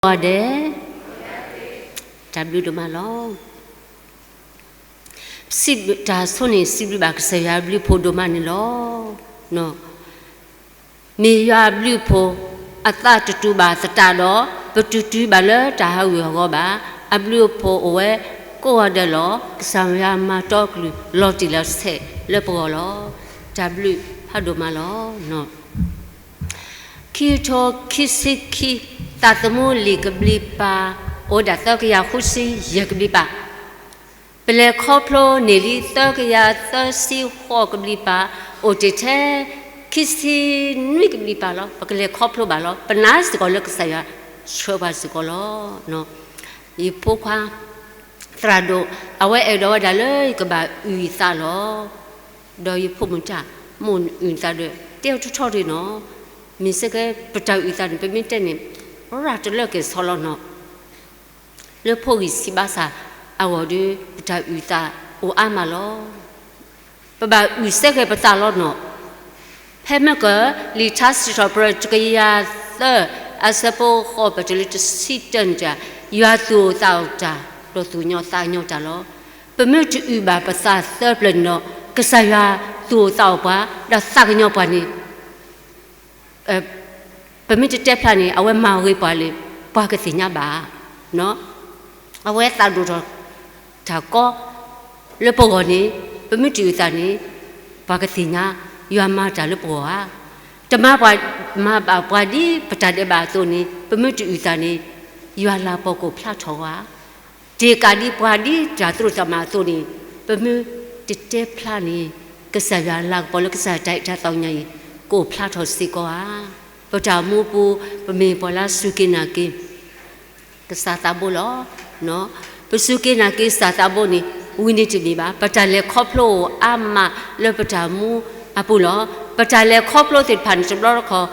ကိးဂၤဒဲး, တၢ်ဘျုးဒိၣ်မးလီၤ. စံးဘျုးတၢ်ဆိန့ၣ် စံးဘျုးဘၣ်ကစၢ်ယွၤအဘျုးအဖှိၣ်ဒိၣ်မးန့ၣ်လီၤ. မ့ၢ်ယွၤအဘျုးအဖှိၣ် အသးတတူာ်ဘၣ်သတးဒီး ပတတူၢ်ဘၣ်လၢတၢ်ဟးဂူာ်ဟးဂီၤဘၣ်. အဘျုးအဖှိၣ်အိၣ်ဝဲကိးဂၤဒဲးလီၤ. ကစၢ်ယွၤမၤတီအကလုၢ်လီၤတံၢ်လီၤဆဲးလၢပဂီၢ်လီၤ. တၢ်ဘျုးဖးဒိၣ်မးလီၤ. ခံကထိခံဆံခံ သးသမူလံာ်ကဘျံးပၤ အိၣ်ဒၣ်သၢကယၤဃုဆံယဲၢ်ကဘျံးပၤ, ပလဲၤခီဖျိန့ၢ်လံသၢကယၤသၢဆံဃိးကဘျံးပၤ, အိၣ်တ့ၢ်ထဲ ခံဆံနွံကဘျံးပၤလီၤ. ပကလဲၤခီဖျိဘၣ်လီၤ. ပနာ်စ့ၢ်ကီးလၢကစၢ်ယွၤဆှၢပှၤစ့ၢ်ကီးလီၤ. ယဖိခွါ သရၣ်ဒိၣ် အဝဲအဲၣ်ဒိးဝဲဒၣ်လၢယကဘၣ်အုၣ်ယသးလီၤ. ဒီးယဖိမုၣ်တၢ် မိၢ်အုၣ်သးဒီး တဲအီၤထီထီတဂ့ၤနီၤ. မ့ၢ်စ့ၢ်ကီးပတၢ်အုၣ်သးန့ၣ် ပမ့ၢ်တဲန့ၣ် ရၤတလၢက့ၤဆီလီၤနီၤ. လၢဖိဂံၢ်ဆံးဘါစၢ်အဂီၢ်ဒီး ပတၢ်အုၣ်သးအိၣ်အါမးလီၤ. ပဘၣ်အုၣ်စ့ၢ်ကီးပသးလီၤနီၤ. ဖဲမ့ၢ်က လံာ်ထါစံးထီၣ်ပတြၢၤတကယၤသၢ အဆၢဖိဃိး ပတုၤလၢတဆံတၢန့ၣ်တၢ်, ယွၤသူၣ်အိၣ်သးအိၣ်တၢ် ဒီးသူၣ်ကညီၤသးကညီၤတၢ်လီၤ. ပမ့ၢ်တအုၣ်ဘၣ်ပသးသၢပျၢၤန့ၣ်ဒီး ကစၢ်ယွၤသူၣ်အိၣ်သးအိၣ်ပှၤ ဒီးသးကညီၤပှၤန့ၣ် ပမ့ၢ်တတဲဖျါန့ၣ် အဝဲမၤဂ့ၤပှၤလၢ ပှၤကသ့ၣ်ညါဘၣ်. အဝဲသးဒိၣ်ထီၣ်တၢ်ကီ လၢပဂီၢ်န့ၣ် ပမ့ၢ်တအုၣ်သးန့ၣ် ပှၤကသ့ၣ်ညါ ယွၤမၤတၢ်လၢပဂီၢ်ဧါ. တမၤပှၤ မၤဘၣ်ပှၤဒ်ပတၢ်ဒဲးဘးအသိးန့ၣ် ပမ့ၢ်တအုၣ်သးန့ၣ် ယွၤလၤကပီၤကအိၣ်ဖျါထီၣ်ဧါ. တ့ၢ်ကးဒ်ပှၤဒ်တၢ်သိၣ်တၢ်သးမၤအသိးန့ၣ် ပမ့ၢ်တတဲဖျါန့ၣ် ကစၢ်ယွၤလၤကပီၤလၢကစၢ်တၢ်အဲၣ်တၢ်သးကညီၤအံၤ ကအိၣ်ဖျါထီၣ်စ့ၢ်ကီးဧါ. ပတၢ်အိၣ်မူအပူၤ ပမ့ၢ်ပှၤလၢစူၢ်က့ၤနာ်က့ၤ ကစၢ်သးဘိလီၤ. ပစူၢ်က့ၤနာ်က့ၤကစၢ်သးဘိန့ၣ် ဝံၤန့ၣ်တမ့ၢ်ဘၣ်. ပတၢ်လဲၤခီဖျိအိၣ်အါမးလၢပတၢ်အိၣ်မူအပူၤလီၤ. ပတၢ်လဲၤခီဖျိသ့ၣ်တဖၣ်န့ၣ် တဘျီတခီၣ်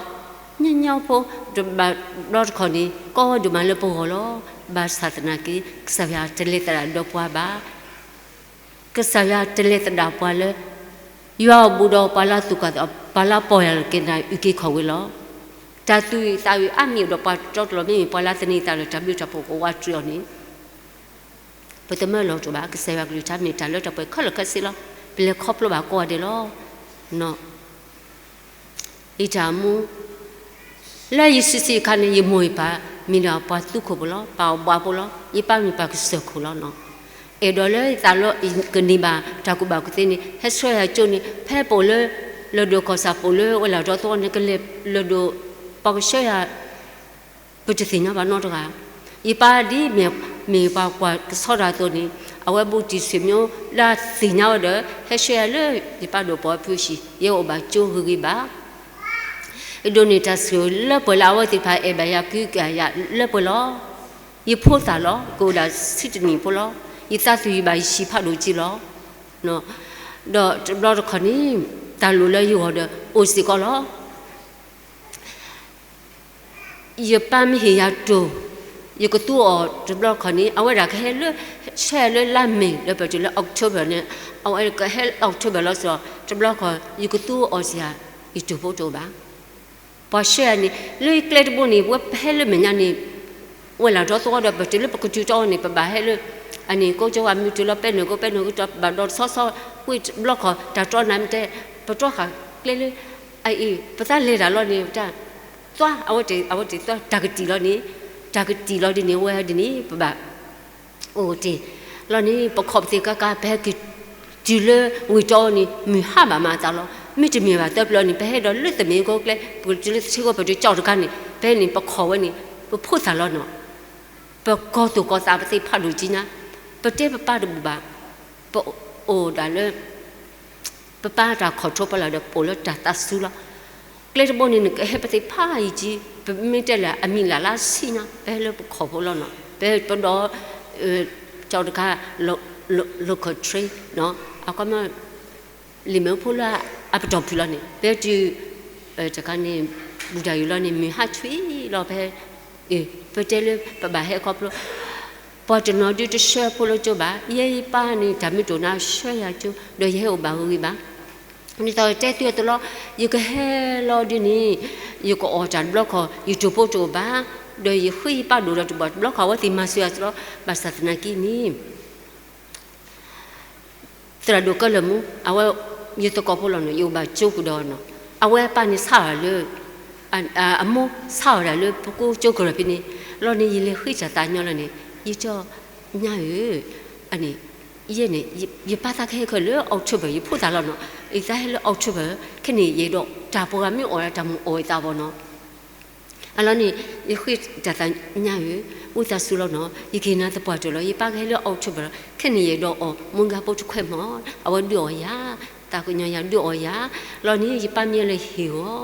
ညီညီဖိ တဘျီတခီၣ်န့ၣ် ကီဝဲဒိၣ်မးလၢပဂီၢ်လီၤ. ဘၣ်ဆၣ်သနာ်က့ ကစၢ်ယွၤတလဲၤသဒၣ်ဒီးပှၤဘၣ်. ကစၢ်ယွၤတလဲၤသဒၣ်ပှၤလၢ ယွၤအိၣ်ဘူးဒီးပှၤလၢသူၣ်ကံၢ်သး ပှၤလၢပီၢ်ယၢ်လီၤက့ၤနၤအုၣ်က့ၤခီၣ်ဝ့ၤလီၤ. တၢ်သူၣ်အုးသးအုးအါမံၤအိၣ်ဒီးပှၤတတီတလိၤ မ့မ့ၢ်ပှၤလၢသန့ၤသးဒီးတၢ်ဘျုးတၢ်ဖှိၣ်ကဝးတြံၤအီၤန့ၣ် ပတမၢလီၤတအိၣ်ဘၣ်. ကစၢ်ယွၤကလုၢ်ကထါမ့ၢ်တၢ်လၢတၢ်ပှဲၤခဲလၢာ်ခဲဆ့လီၤ. ပလဲၤခီဖျိဘၣ်ကိးဂၤဒဲးလီၤ. ယတၢ်အိၣ်မူ လၢယစုစ့ၢ်အခါန့ၣ် ယမိၢ်ယပၢ် မ့ၢ်ဒၣ်ပှၤသူခိၣ်ဖိလီၤ. ပၢ်အိၣ်ဘှးဖိလီၤ. ယပၢ်မ့ၢ်ပှၤကစၢၢ်ခိၣ်လီၤနီၤ. အဲၣ်ဒိးလၢယသးလီ ကန့ၢ်ဘၣ်တၢ်ကူၣ်ဘၣ်ကူၣ်သ့န့ၣ် ဟဲဆှၢယၤကၠိန့ၣ် ဖဲပအိၣ်လၢ လၢၢ်ဒိၣ်ကီၢ်ဆၣ် ပအိၣ်လၢဝဲၢ်လၢ်ဒီသဝီန့ၣ် ကလဲၤလၢၢ်ဒိၣ် ပှၤကဆှၢယၤ ပတသ့ၣ်ညါဘၣ်နီတဂၤ. ယပၢ်ဒ်မ့ၢ် မ့ၢ်ပှၤကွၢ်ကဆီတၢ်အသိးန့ၣ် အဝဲဘူးတံၢ်ဆ့ၣ်မိၢ် လၢသ့ၣ်ညါဝဲဒီး ဟဲဆှၢယၤလၢ ယပၢ်ဒိၣ်ပိာ်ဝဲဖုဟံၣ် ယဲအိၣ်ဘၣ်ကၠိဂ့ၤဂ့ၤဘၣ်. ယဒိးန့ၢ်တၢ်ဆိၣ်ဂ့ၤလၢပှဲၤလၢအဝဲသ့ၣ်တဖၣ်အဲၣ်ဘၣ်ယၤကဟုကယာ်ယၤလၢပှဲၤလီၤ. ယဖိသၣ်လီၤ. ကအိၣ်ဒၣ်ဆံတနံၣ်ဖိလီၤ. ယသးသူၣ်ယံၤဘၣ်ယဆံးဖးဒိၣ်က့လီၤ. ဒီးတဘျီတခီၣ်န့ၣ် တၢ်လိၣ်လၢယဂီၢ်ဒီးအိၣ်စ့ၢ်ကီးလီၤ. ယပၢ်မ့ၢ်ဟ့ၣ်ယၤတိၢ် ယကသူအီၤတဘျီတခီၣ်န့ၣ် အဝဲဒၣ်ကဟဲလၢ ဆှၢယၤလၢလါမ့ၤ လၢပတုၤလၢ October န့ၣ် အဝဲကဟဲ October လီၤစ့ၢ် တဘျီတခီၣ် ယကသူအီၤစ့ၢ် ယတိၢ်ဖိတအိၣ်ဘၣ်. ပှၤဆှၢယၤန့ၣ် လၢကျဲတဘိန့ၣ် ပဝဲပဟဲလၢမဲာ်ညါန့ၣ် ဝဲၢ်လၢ်ဒီသဝီဒီး ပတုၤလၢပကတုၤတီအီၤန့ၣ် ပဘၣ်ဟဲလၢ အန့ၣ် ကိးကၠိဝဲမုၢ်တုၤလီၤ ပဲနုာ်ကိး ပဲနုာ်ကိးတီ ပဘၣ်ဒီးဆီဆီ ဝံၤတဘျီခီၣ် တၢ်တြီနၤမ့ၢ်တဲ ပတြီဃာ်ကျဲလၢ အအံၤ ပသးလဲၤတၢ်လီၤန့ၣ် တၢ် သွါ အဝဲတ့ၢ် အဝဲတ့ၢ်သွါ တၢ်ကတံာ်လီၤန့ၣ် တၢ်ကတံာ်လီၤဒ်န့ၣ် ဝဲဒ်န့ၣ် ပဘၣ် အိၣ်တ့ၢ်လီၤန့ၣ် ပခီၣ်ပသ့ၣ်ကါကါ ပဟဲက့ၤတုၤလၢဝ့ၢ်တီအီၤန့ၣ် မုၢ်ဟါဘၣ်မၤအသးလီၤ. မ့တမ့ၢ်ဘၣ်သၢပျၢၤန့ၣ် ပဟဲဒီးလၢသန့ၤကိးကျဲ ပကတုၤလၢသထ့ကိး ပတုၤကၠီၣ်တခါန့ၣ် ဖဲန့ၣ် ပခီၣ်ဝဲန့ၣ် ပဖိသၣ်လီၤနီၤ. ပကီၢ်သူၣ်ကီၢ်သးပသ့ၣ်ဖးဒိၣ်ကံညါ, ပတဲပပၢ်တဘူၣ်ဘၣ်, ပအိၣ်ဒၣ်လၢ ပပၢ်တၢ်ခီၣ်ထံးပလီၢ်ဒီး ပအိၣ်လၢတၢ်သးစူၤလီၤ. ကျဲတဘိန့ၣ် နကဟဲပသ့ၣ်ဖးယံာ်ကံ, ပမ့ၢ်တဲလၢအမံၤလၢ်လၢဆံညါ ပဟဲလၢပခီၣ်ဖိလီၤနီၤ. ပဟဲပဒီး ကၠီတခါ local train နီၤ, အခီပညီ လံာ်မဲာ်ဖိလၢအပတီၢ်ဖုၣ်လီၤန့ၣ် ပဟဲတုၤ တခါန့ၣ် ဘူၣ်တၢ်ယိာ်လီၤန့ၣ် မုၢ်ဟါထွံလီၤ ပဟဲ ပတဲလၢပဘၣ်ဟဲခီဖျိ ပှၤတနီၤဒုးတဆှၢဖိလၢကၠိဘၣ်. ယဲယပၢ်န့ၣ် တၢ်မ့ၢ်တအိၣ်နၤဆှၢယၤကၠိ ဒီးယဟဲအိၣ်ဘၣ်ဂ့ၤဂ့ၤဘၣ်. ဒ်သိးတဲသုအသိးလီၤ, ယကဟဲလီၤဒ်န့ၣ် ယကအီၣ်တၢ်တဘျီခီၣ် ယတိၢ်ဖိတအိၣ်ဘၣ်. ဒီးယဃ့ယပၢ်ဒိၣ်ဒီးတဘၣ်တဘျီဃီ အဝဲသ့ၣ်မၤစၢၤယၤလီၤ. ဘၣ်ဆၣ်သနာ်က့န့ၣ် သရၣ်ဒိၣ်ကၢလၢာ်မူ အဝဲ ယသကိးဖိလီၤန့ၣ် ယအိၣ်ဘၣ်ကၠိကဒီးနီၤ, အဝဲအပၢ်န့ၣ်ဆါအီၤဒၣ်လၢ အမိၢ်ဆါအီၤဒၣ်လၢပကိးကၠိကရၢၢ်ဖဲန့ၣ်လီၤန့ၣ် ယလဲၤဃ့တၢ်သးညီလီၤန့ၣ် ယတဲ ညါဧၢ, အန့ၣ် ယဲန့ၣ် ယပၢ်သးကဟဲခဲလၢ October ယဖိသၣ်လီၤနီၤ, ယသးဟဲလၢ October ခဲန့ၣ် ယအဲၣ်ဒိးတၢ်ပှၤဂၤမ့ၢ်အီၣ်တၢ်မုၢ်အီၣ်ယသးဘၣ်နီၤ အလီၢ်န့ၣ် ယဃ့တၢ်သးညါဧၢ, ဝံသးစူၤလီၤနီၤ, ယက့ၤနၤသပှၢ်တၢၢ်လီၤ, ယပၢ်ကဟဲလၢ October လီၤ, ခဲန့ၣ်ယအဲၣ်ဒိးအီၣ် မုၢ်ဂၤဖိတခွဲးမီၢ်, အဝဲဒုးအီၣ်ယၤ, သးကညီၤယၤဒုးအီၣ်ယၤ, လီၤန့ၣ် ယပၢ်မ့ၢ်လၢဟ့ၣ်အီၤ,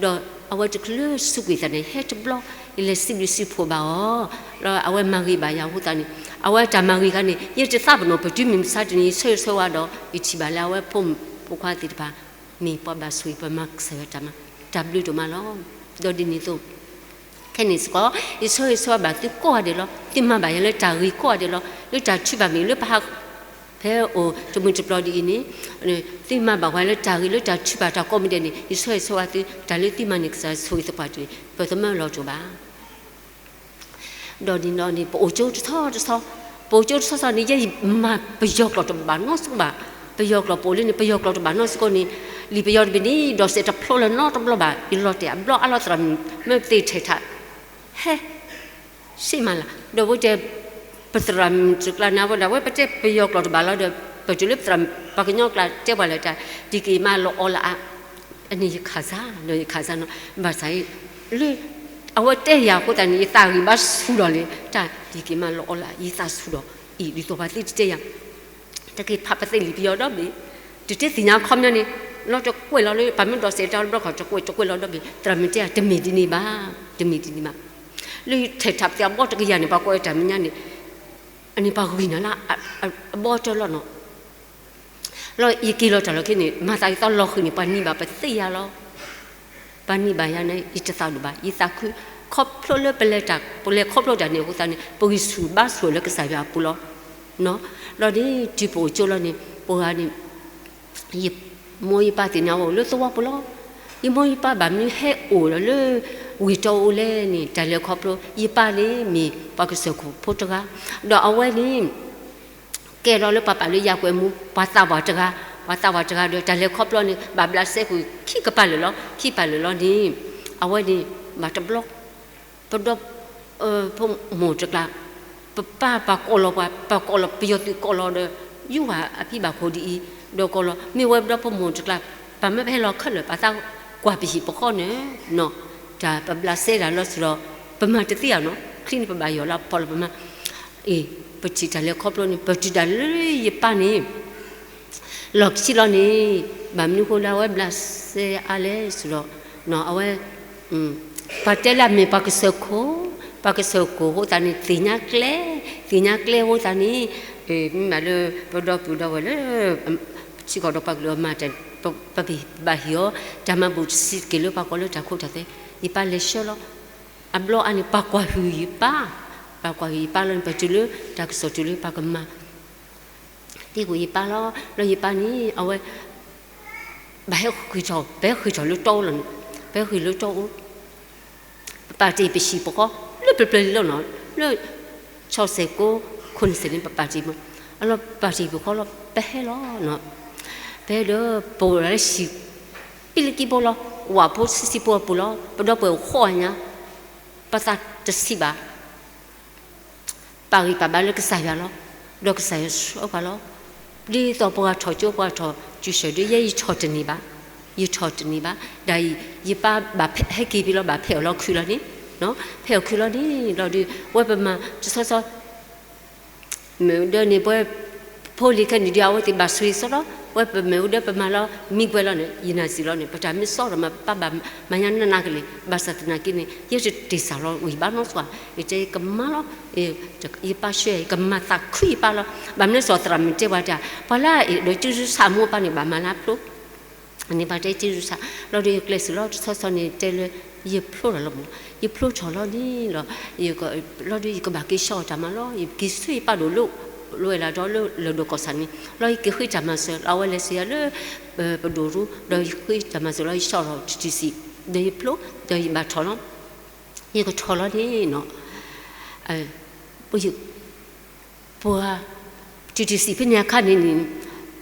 ဒီးအဝဲတချုးလၢစူးကွံာ်သးန့ၣ် ဟဲတဘျီ, ယလဲၤစံးဘျုးစံးဖှိၣ်ဘၣ်အီၤ, လီၤအဝဲမၤဂ့ၤဘၣ်ယၤအဃိသတးန့ၣ်, အဝဲတၢ်မၤဂ့ၤခါန့ၣ် ယတသးပနီၣ် ပတုၤမုၢ်မဆါတနံၤ ယဆၢဂ့ၤဆၢဝါဒီး ယထံၣ်ဘၣ်လၢအဝဲဖိမုၣ်ဖိခွါသ့ၣ်တဖၣ် မ့ၢ်ပှၤဘၣ်ဆိၣ်ဂ့ၤ ပှၤမၤကစၢ်ယွၤတၢ်မၤ, တၢ်ဘျုးဒိၣ်မးလီၤ. ဒီးဒ်န့ၣ်အသိး ခဲန့ၣ်စ့ၢ်ကီး ယဆၢဂ့ၤဆၢဝါဘၣ်သုကိးဂၤဒဲးလီၤ. သုမၤဘၣ်ယၤလၢတၢ်ဂ့ၤကိးဂၤဒဲးလီၤ. လၢတၢ်ထုကဖၣ်မ့ၢ်လၢပဟး ဖဲအိၣ်တမုာ်တပျီၤဒ်အံၤန့ၣ်, သုမၤဘၣ်ပှၤလၢတၢ်ဂ့ၤလၢတၢ်ထုကဖၣ်တၢ်ကိးမံၤဒဲးန့ၣ် ယဆၢဂ့ၤဆၢဝါသု, တၢ်လၢသုမၤန့ၣ် ကစၢ်ယွၤဆိၣ်ဂ့ၤသပှၢ်တၢၢ်န့ၣ် ပသမၢလီၤတအိၣ်ဘၣ် ဒီးဒ်န့ၣ်ဒီးန့ၣ် ပအိၣ်ကၠိတဆီတဆီ, ပအိၣ်ကၠိတဆီဆီန့ၣ် ယဲယမၤပယီၤကျိာ်တဘၣ်နီတစဲးဘၣ်, ပယီၤကျိာ်ပအိၣ်လၢန့ၣ် ပယီၤကျိာ်တဘၣ်နီတစဲးန့ၣ်, လံာ်ပယီၤတဘ့ၣ်န့ၣ် ဒီးစဲးတဖျိလၢၤနီတဘျီဘၣ်, ယလီၤတဲာ်အဘျီအါလီၤသရၣ်မုၣ် မ့ၢ်ပသ့ထဲးထး, ဟဲ ဆ့မၤလၢ်, ဒီးဝဲတဲ ပသရၣ်မုၣ်တကျါန့ၣ် အဝဲဒၣ်ဝဲပတဲပယီၤကျိာ်တဘၣ်လီၤဒီး ပတုၤလၢပသရၣ်မုၣ် ပှၤကညီကျါတဲပှၤလၢတၢ် ဒ်က့ၤမးလီၤအီလၢအါ, အန့ၣ်ယခးစၢ် ဒီးယခးစၢ်နီၤ, ဘၣ်ဆၣ် လၢ အဝဲတဲယၤအဃိသတးန့ၣ် ယသးဂံၢ်ဘါဆူၣ်ဒီးလံ, တၢ်ဒ်က့ၤမးလီၤအီလၢအါ ယသးဆူၣ်ဒီး, အံၤ ဒ်သိးပှၤသ့တတဲယၤ တက့ၤဖးပသ့လံာ်ပယီၤဒီဘ့ၣ်, တတဲသ့ၣ်ညါခီပညီန့ၣ်, လီၤတကွဲးလီၤလၢ ပှၤမ့ၢ်ဒီးစဲးတၢ်တဘျီခီၣ် တကွဲးတကွဲးလီၤဒီဘ့ၣ်, သရၣ်မုၣ်တဲယၤ တမ့ၢ်ဒ်န့ၣ်ဘၣ်, တမ့ၢ်ဒ်န့ၣ်ဘၣ်, လၢထဲးထးပသ့အဘီတကယၤန့ၣ် ပှၤကိးဝဲတၢ်မဲာ်ညါန့ၣ်, အန့ၣ်ပှၤဂံၢ်နၤလၢ အဘီတၢၢ်လီၤနီၤ လီၤယက့ၤလီၤတၢ်လီၢ်ခံန့ၣ် မၤသးဒ်သိးလီၤဃုာ်န့ၣ် ပှၤနံၤဘၣ်ပသ့ယၤလီၤ, ပှၤနံၤဘၣ်ယၤန့ၣ် ယတသးဒိၣ်ဘၣ်, ယသးခု, ခီဖျိလၢပလဲၤတၢ် ပလဲၤခီဖျိတၢ်န့ၣ်အဃိသတးန့ၣ် ပဂံၢ်ဆူၣ်ဘါဆူၣ်လၢကစၢ်ယွၤအပူၤလီၤ, နီၤ, လီၤန့ၣ် တုၤပအိၣ်ကၠိလီၤန့ၣ် ပှၤဂၤန့ၣ် ယမိၢ်ယပၢ်သ့ၣ်ညါဝဲအိၣ်လၢသဝီပူၤလီၤ, ယမိၢ်ယပၢ်ဘၣ်မနုၤဟဲအိၣ်ဒီးလၢ ဝ့ၢ်တီအိၣ်လဲၣ်န့ၣ် တၢ်လဲၤခီဖျိ ယပၢ်န့ၣ်မ့ၢ်ပှၤကစၢၢ်ခိၣ်ဖိတဂၤ, ဒီးအဝဲန့ၣ် ကဲထီၣ်လၢပှၤပာ်လၢယၤကွဲးမူ ပှၤသးပှၢ်တဂၤ, ပှၤသးပှၢ်တဂၤဒီး တၢ်လဲၤခီဖျိန့ၣ် ဘၣ်ဘျးစဲကွံာ်ခံကပၤလၢာ်လီၤ, ခံကပၤလၢာ်လီၤန့ၣ်, အဝဲန့ၣ် ဘၣ်တဘျီ ပဒီ ဖိမိၢ်တကျါ ပပၢ်ပှၤကိးလီၤပှၤ ပှၤကိးလီၤပယီၤသုးကိးလီၤဒီး ယူၢ်ဝဲအဖံဘၣ်ခိၣ်ဒ်အံၤ, ဒီးကိးလီၤ မ့ၢ်ဝဲပဒီဖိမိၢ်တကျါ ပမ့ၢ်ပဟဲလီၤခဲလၢာ် ပသးကွၢ်ပဟံၣ်ပဃီန့ၣ်, တၢ်ပဘျးစဲဒၣ်လီၤစ့ၢ်ဒီး ပမၤတသ့ဧါနီၤ ချံန့ၣ် ပဘၣ်ယီၢ်လၢဖီလီၤပမၤ, အ့ၣ် ပထံၣ်တၢ်လဲၤခီဖျိန့ၣ် ပတုၤဒၣ်လၢယပၢ်န့ၣ် လီၢ်ခံလီၤန့ၣ်, ဘၣ်မနုၤဃိလၢအဝဲဘျးစဲအါလဲၣ်စ့ၢ်ဒီး, အဝဲ ပှၤတဲလၢအမ့ၢ်ပှၤကစၢၢ်ခိၣ်, ပှၤကစၢၢ်ခိၣ်အဃိသတးန့ၣ် သ့ၣ်ညါကျဲ, သ့ၣ်ညါကျဲအဃိသတးန့ၣ်, မ့ၢ်မးလၢ ပဒီပုၢ်ဒီဝဲၢ်လၢ ထံကီၢ်ဒီးပှၤကလုာ်အမၤတၢ် ပဘၣ်ဟ့ၣ်အီၤ တၢ်မၤဘူၣ်တဆံးတက့ၢ်လၢပှၤကိးလၢတၢ်ခိတၢ်သွဲ, ယပၢ်လဲၤဆှၢလီၤ, အဘျီအါန့ၣ် ပှၤကွၢ်ဟုၣ်ယပၢ်, ပှၤကွၢ်ဟုၣ်ယပၢ်လီၤန့ၣ် ပတုၤလၢတၢ်ကစီၣ်တုၤလၢပှၤကမၤ သံကွံာ်ယပၢ်လီၤ, လီၤယပၢ်န့ၣ် အဝဲ ဘၣ်ဟဲဃ့ၢ်ထီၣ် ပဟဲဃ့ၢ်ထီၣ်လၢတီအိၣ်လီၤန့ၣ်, ပဟဲဃ့ၢ်လၢတီအိၣ်, ပပာ်တ့ၢ်ပဟံၣ်ပဃီ လၢပျၢၤပျၢၤလီၤနီၤ, လၢ ဆီစဲးကိး ခိၣ်နစဲးန့ၣ် ပပာ်တ့ၢ်မး, အလီၤပာ်တ့ၢ်ပဃီလီၤ ပဟဲလီၤနီၤ, ပဟဲဒီး ပအိၣ်လၢဟံၣ် ပံလၢကံဘိလီၤ, ဝၣ်ဖိဆံးဆံးဖိအပူၤလီၤ, ပဒီပုၢ်ဝဲၢ်အိၣ်ဃိးညါ, ပသးတဆံးဘၣ် ပာ်ဂံၢ်ပာ်ဘါလၢကစၢ်ယွၤလီၤ, ဒီးကစၢ်ယွၤဆှၢပှၤလီၤ, ဒ်သိးပှၤထီၣ်ကၠိပှၤထီၣ်စုဆၢၣ်ဒီး ယဲယထီၣ်တန့ၢ်ဘၣ်, ယထီၣ်တန့ၢ်ဘၣ်, ဒ်အံၤ ယပၢ်ဘၣ်ဟဲက့ၤဖဲလီၤ ဘၣ်ဖဲးအီၣ်လီၤခုလီၤန့ၣ်, ဖဲးအီၣ်ခုလီၤန့ၣ် လီၤဒီး ဝဲပမၤတဆီဆီ မ့ၢ်ဒၢန့ၣ် ပဝဲ ဖိလံၤခဲန့ၣ်ဒီး အဝဲသ့ၣ်ဘၣ်ဆိၣ်ဂ့ၤဆိၣ်ဒီး ဝဲပမ့ၢ်အိၣ်ဒီးပမၤလီၤ မံကွဲးလီၤန့ၣ် ယနာ်စံးလီၤန့ၣ် ပတၢ်မ့ၢ်စီဒီးမး ပပၢ်ဘၣ်မၤညါနးနးကလဲာ် ဘၣ်ဆၣ်သနာ်က့န့ၣ် ယတတ့ၢ်စၢ်လီၤဝံၤဘၣ်နီၢ်ဆိ, ယတဲယကမၤလီၤ, ယပၢ်ဆှၢယကမၤသးခုယပၢ်လီၤ, ဘၣ်မနုၤစီၤသရၣ်မုၣ်တဲပှၤတၢ် ပှၤလၢအအဲၣ်ဒိးစုဆူၣ်ဆးမိၢ်ပၢ်န့ၣ် ဘၣ်မၤလၢအဖျိ န့ၣ်ပှၤတဲစုဆူၣ်ဆး လီၤဒီးယကျဲးစၢးလီၤတဆီဆီန့ၣ်တဲလၢ ယဖျိထီၣ်လီၤမး, ယဖျိထီၣ်လီၤန့ၣ်လီၤ, လီၤဒီးယကဘၣ်က့ၤဆှီအီၣ်တၢ်မၤလီၤ, ယက့ၤဆှၢယပၢ်ဒိၣ်လၢ လၢဝဲလၢဒီးလၢလၢၢ်ဒိၣ်ကီၢ်ဆၣ်န့ၣ် လီၤယက့ၤဃ့တၢ်မၤစၢၤ လီၤအဝဲလဲၤစၢၤယၤလၢ ပဒိၣ်ရူ ဒီးယဃ့တၢ်မၤစၢၤလီၤ ယဆှီထီၣ်တထံၣ်ဆံး ဒီးယဖျိ ဒီးယဘၣ်ထီၣ်လီၤ ယကထီၣ်လီၤန့ၣ်နီၤ, ပှၤ တီၢ်တံၢ်စံး ဖဲန့ၣ်အခါန့ၣ်,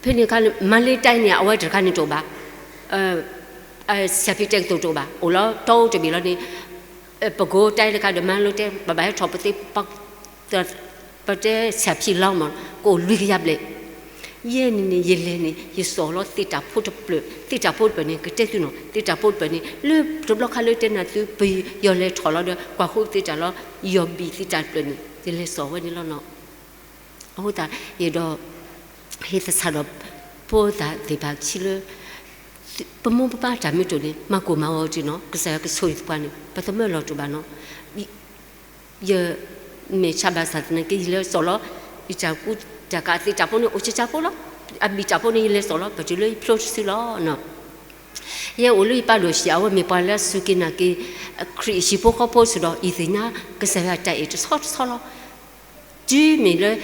ဖဲန့ၣ်အခါန့ၣ် မၤလ့တၢ်န့ၣ် အဝဲတခါန့ၣ်တအိၣ်ဘၣ်, ဆဲးဖံးတဲကတိၤတအိၣ်ဘၣ်, အိၣ်လီၤတီအိၣ်တဘ့ၣ်လီၤန့ၣ်, ပကိးတၢ်တခါဒီး မၤလိတဲ ပဘၣ်ဟဲထီၣ်ပသ့ ပတဲဆဲးဖံးလီၤမး ကအိၣ်လွံၢ်ကယၤဘျဲၣ်. ယဲန့ၣ်န့ၣ် ယလဲၤန့ၣ် ယစိာ်လီၤသ့ၣ်တၢ်ဖိတဖျၢၣ်, သ့ၣ်တၢ်ဖိတဖျၢၣ်န့ၣ် ကတဲသုနီၤ, သ့ၣ်တၢ်ဖိတဖျၢၣ်န့ၣ် လၢတဘျီခါလၢတဲနၤသု ပယီၤလဲၤထီၣ်လီၤဒီး ကွၢ်ဃုသ့ၣ်တၢ်လီၤ, ယီၢ်ဘံၣ်သ့ၣ်တၢ်တဖျၢၣ်န့ၣ် ယလဲၤစိာ်ဝဲန့ၣ်လီၤနီၤ. အဃိသတး ယအဲၣ်ဒိး ဟ့ၣ်သဆၣ်ဒီး ဖိသၣ်သ့ၣ်တဖၣ်ခံလၢ ပမိၢ်ပပၢ်တၢ်မ့ၢ်တအိၣ်န့ၣ် မၤကိၢ်မၤဂီၤတ့ၢ်နီၤ, ကစၢ်ယွၤကဆိၣ်ဂ့ၤပှၤန့ၣ် ပသမၢလီၤတအိၣ်ဘၣ်နီၤ. ယမဲာ်ဆှးဘၣ်ဆၣ်သနာ်က့ ယလဲၤစိာ်လီၤ ယတၢ်ကူတၢ်ကးသ့ၣ်တၢ်ဖိန့ၣ် အိၣ်ကၠၢကၠၢဖိလီၤ, အဘံၣ်တၢ်ဖိန့ၣ် ယလဲၤစိာ်လီၤ ပတုၤလၢယဖျိတစုလီၤနီၤ. ယအိၣ်လၢယပၢ်ဒိၣ်ဟံၣ် အဝဲမ့ၢ်ပှၤလၢအစူၢ်က့ၤနာ်က့ၤ ခရံာ်ဟံၣ်ဖိဃီဖိစ့ၢ်ဒီး ယသ့ၣ်ညါကစၢ်ယွၤတၢ်အဲၣ်တဆီတဆီလီၤ. တုၤမ့ၢ်လၢ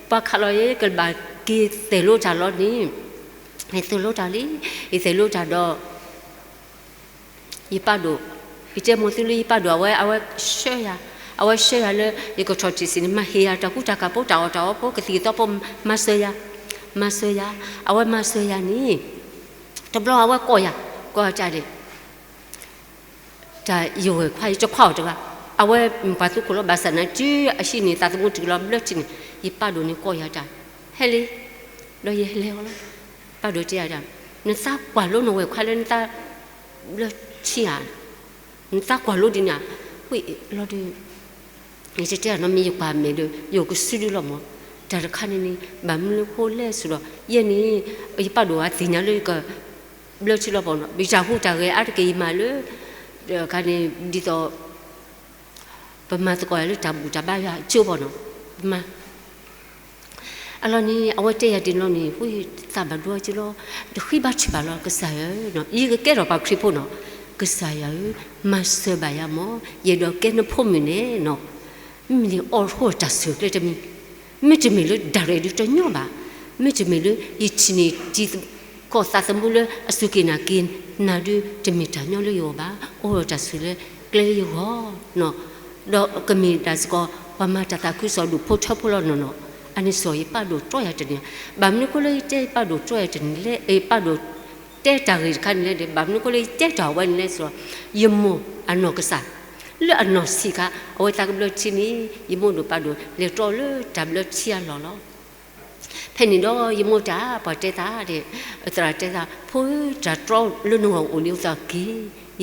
ပှၤခးလီၤယဲ ကဘၣ်က့ၤသဲၣ်လိတၢ်လီၤန့ၣ်, ယသဲၣ်လိတၢ်လံ, ယသဲၣ်လိတၢ်ဒီး ယပၢ်ဒိၣ်, ယတဲမိၢ်သုလၢယပၢ်ဒိၣ် အဝဲ အဝဲဆှၢယၤ, အဝဲဆှၢယၤလၢ ယကထီၣ်တံၢ်စံးန့ၣ် မၤဟ့ၣ်ယၤတၢ်ကူတၢ်ကးဖိ တၢ်အီၣ်တၢ်အီဖိ ကသံၣ်ကသီဖိ မၤစၢၤယၤ, မၤစၢၤယၤ, အဝဲမၤစၢၤယၤန့ၣ် တဘျီအဝဲကိးယၤ, ကိးယၤတၢ်ဒဲး တၢ်ယဝဲၢ်ခွါ ယတခွါအီၤတဂၤ, အဝဲမ့ၢ်ပှၤသူခိၣ်လီၤ ဘၣ်ဆၣ်နာ်က့ အဟံၣ်န့ၣ် သးသမူတုၤလီၤဘျၢထံန့ၣ် ယပၢ်ဒိၣ်န့ၣ်ကိးယၤတၢ်, ဟဲလံ, ဒီးယဟဲလံအီၤလီၤ. ပၢ်ဒိၣ်တဲယၤတၢ်, နသးကွၢ်လိနဝဲၢ်ခွါလၢနသးဘျၢထံဧါ, နသးကွၢ်လိဒ်န့ၣ်ဧါ, ဝံၤလီၤဒီး ယတတဲအနီတမံၤ ယကွၢ်မဲာ်ဒီး ယအိၣ်ကစုဒုလီၤမး, တၢ်တခါန့ၣ်န့ၣ် ဘၣ်မနုၤဃိလဲၣ်စ့ၢ်ဒီး ယဲန့ၣ် ယပၢ်ဒိၣ်အသ့ၣ်ညါလၢယက ဘျၢထံလီၤပီၤနီၤ, ယတၢ်ဟူးတၢ်ဂဲၤအါတက့ၢ် ယမၤလၢ တခါန့ၣ် ဒ်သိး ပမၤသကိးယၤလၢတၢ်ဘူၣ်တၢ်ဘါယွၤအကၠိပီၤနီၤ, ပမၤ အလီၢ်န့ၣ် အဝဲတဲယၤဒ်န့ၣ်လီၤန့ၣ် ဝံၤသးဘၣ်ဒိက့လီၤ, တဃ့ဘါထုကဖၣ်လီၤ ကစၢ်ယွၤဧၢ, ယကကဲထီၣ်ပှၤခရံာ်ဖိနီၤ, ကစၢ်ယွၤဧၢ, မၤစၢၤဘၣ်ယၤမး, ယအဲၣ်ဒိးကဲနဖိမုၣ်န့ၣ်နီၤ, မ့မ့ၢ်န့ၣ်အီၣ်ဃိတၢ်ဆၢၣ်ကျဲတမံၤ, မ့တမ့ၢ်လၢဒၣ်ရဲၣ်ဒုးတညီဘၣ်, မ့တမ့ၢ်လၢယထံၣ်န့ၢ်တံၤသကိးသးသမူလၢအစူၢ်က့ၤနာ်က့ၤနၤဒုး တမ့ၢ်တၢ်ညီလၢယဂီၢ်ဘၣ်, အိၣ်ဒီးတၢ်ဆၢၣ်လၢကျဲလၢယဂီၢ်နီၤ, ဒီးကမ့ၢ်ဒၣ်စ့ၢ်ကီး ပှၤမၤတၢ်သးခုကစီၣ်ဒိၣ်ဖိထၢဖိလီၤနီၤနီၤ, အန့ၣ်စ့ၢ်ယပၢ်ဒိၣ်တြီယၤတန့ၢ်ဧါ, ဘၣ်မနုၤဃိလၢယတဲယပၢ်ဒိၣ်တြီယၤတန့ၢ်လဲၣ်, ယပၢ်ဒိၣ်တဲတၢ်ဂ့ၢ်တခါန့ၣ်လဲၣ်ဒီး ဘၣ်မနုၤဃိလၢယတဲတၢ်အဝဲန့ၣ်လဲၣ်စ့ၢ်, ယမိၢ်အနီၢ်ကစၢ် လၢအနီၢ်ဆံးခါ အဝဲသးကဘျၢထံန့ၣ် ယမိၢ်ဒိၣ်ပၢ်ဒိၣ် လဲၤတြီလၢတၢ်ဘျၢထံအလီၢ်လီၤ. ဖဲန့ၣ်ဒီးယမိၢ်တၢ် ပှၤတဲသးဒီး သရၣ်တဲသး ဖိဧၢ တၢ်တြီလၢနဂီၢ်အိၣ်လံအသးက့ၤ,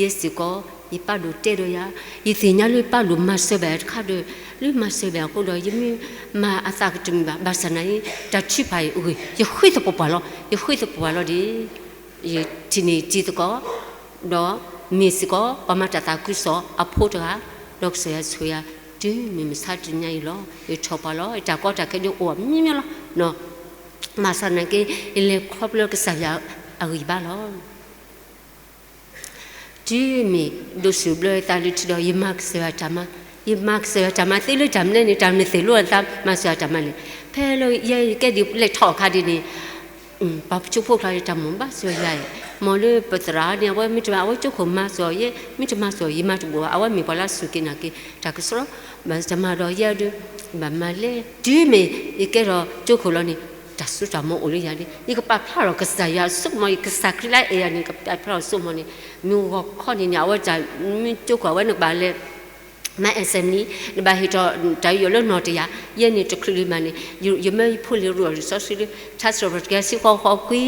ယဲစ့ၢ်ကီး ယပၢ်ဒိၣ်တဲဒီးယၤ, ယသ့ၣ်ညါလၢယပၢ်ဒိၣ်မၤစၢၤဘၣ်ယၤတခါဒီး လၢမၤစၢၤဘၣ်ယၤအဃိဒီး ယမ့ၢ်မၤအသးကတမံၤဘၣ်, ဘၣ်ဆၣ်နာ်အံၤ တၢ်ထုကဖၣ်အံၤအဂ့ၢ် ယဃ့သပှၢ်ပှၢ်လီၤ, ယဃ့သပှၢ်ပှၢ်လီၤဒီး ယထံၣ်န့ၢ်တံၤသကိး ဒီးမ့ၢ်စ့ၢ်ကီး ပှၤမၤတၢ်သးခုကစီၣ်အဖိတဂၤ, ဒီးကစၢ်ယွၤဆိၣ်ယၤ တုၤမုၢ်မဆါတနံၤအံၤလီၤ. ယထီၣ်ပှၢ်လီၤ, ယတၢ်ကီတၢ်ခဲဒုးအိၣ်အမျိုးမျိုးလီၤ. ဘၣ်ဆၣ်နာ်က့ ယလဲၤခီဖျိကစၢ်ယွၤအဂံၢ်ဘါလီၤ. တုၤမ့ၢ်ဒိးစူၣ်ဘျၢသးလၢထံဒီး ယမၤကစၢ်ယွၤတၢ်မၤ, ယမၤကစၢ်ယွၤတၢ်မၤသ့လၢတၢ်မနုၤလဲၣ်န့ၣ် တၢ်မနုၤသ့ၣ်လိအသးမၤကစၢ်ယွၤတၢ်မၤလဲၣ်. ဖဲလၢယဲယကဲဒ်လဲၣ်ထီၣ်အခါဒ်န့ၣ် ပှၤကၠိဖိကျါ ယတၢ်မိၣ်ဘၣ်စၢၤယၤအံၤ, မ်လၢပသရၣ်န့ၣ် အဝဲမ့ၢ်တမၤ အဝဲကၠိခိၣ်မၤစၢၤယဲ, မ့ၢ်တမၤစၢၤ ယမၤတဘူးဘၣ်, အဝဲမ့ၢ်ပှၤလၢအစူၢ်က့ၤနာ်က့ၤတၢ်ကစီၣ်, ဘၣ်တမၤဒီးယဲဒုး ဘၣ်မၤလဲၣ်. တုၤမ့ၢ်ယကဲထီၣ်ကၠိခိၣ်လီၤန့ၣ် တၢ်စိတၢ်ကမီၤအိၣ်လၢယၤန့ၣ် ယကပာ်ဖျါထီၣ်ကစၢ်ယွၤအစိကမီၤ, ယကစၢ်ခရံာ်လၢအအဲၣ်ယၤန့ၣ် ကပာ်ဖျါထီၣ်စိကမီၤန့ၣ် မ့ၢ်ဂီၤခီန့ၣ်န့ၣ် အဝဲတၢ်မ့ၢ်ကၠိခိၣ် အဝဲနကဘၣ်လဲၤ မၤ assembly နဘၣ်ဟ့ၣ်ထီၣ်တၢ်ယူးယီၣ်လၢနီၢ်တယၢ်, ယဲန့ၣ်တချုးလၢမၤန့ၣ် ယမၢယဖိလံၤရူၢ်အီၤလံာ်စီဆှံလၢ ထါစံးထီၣ်ပတြၢၤတကယၤတဆံဃိး ဃိးခွံ,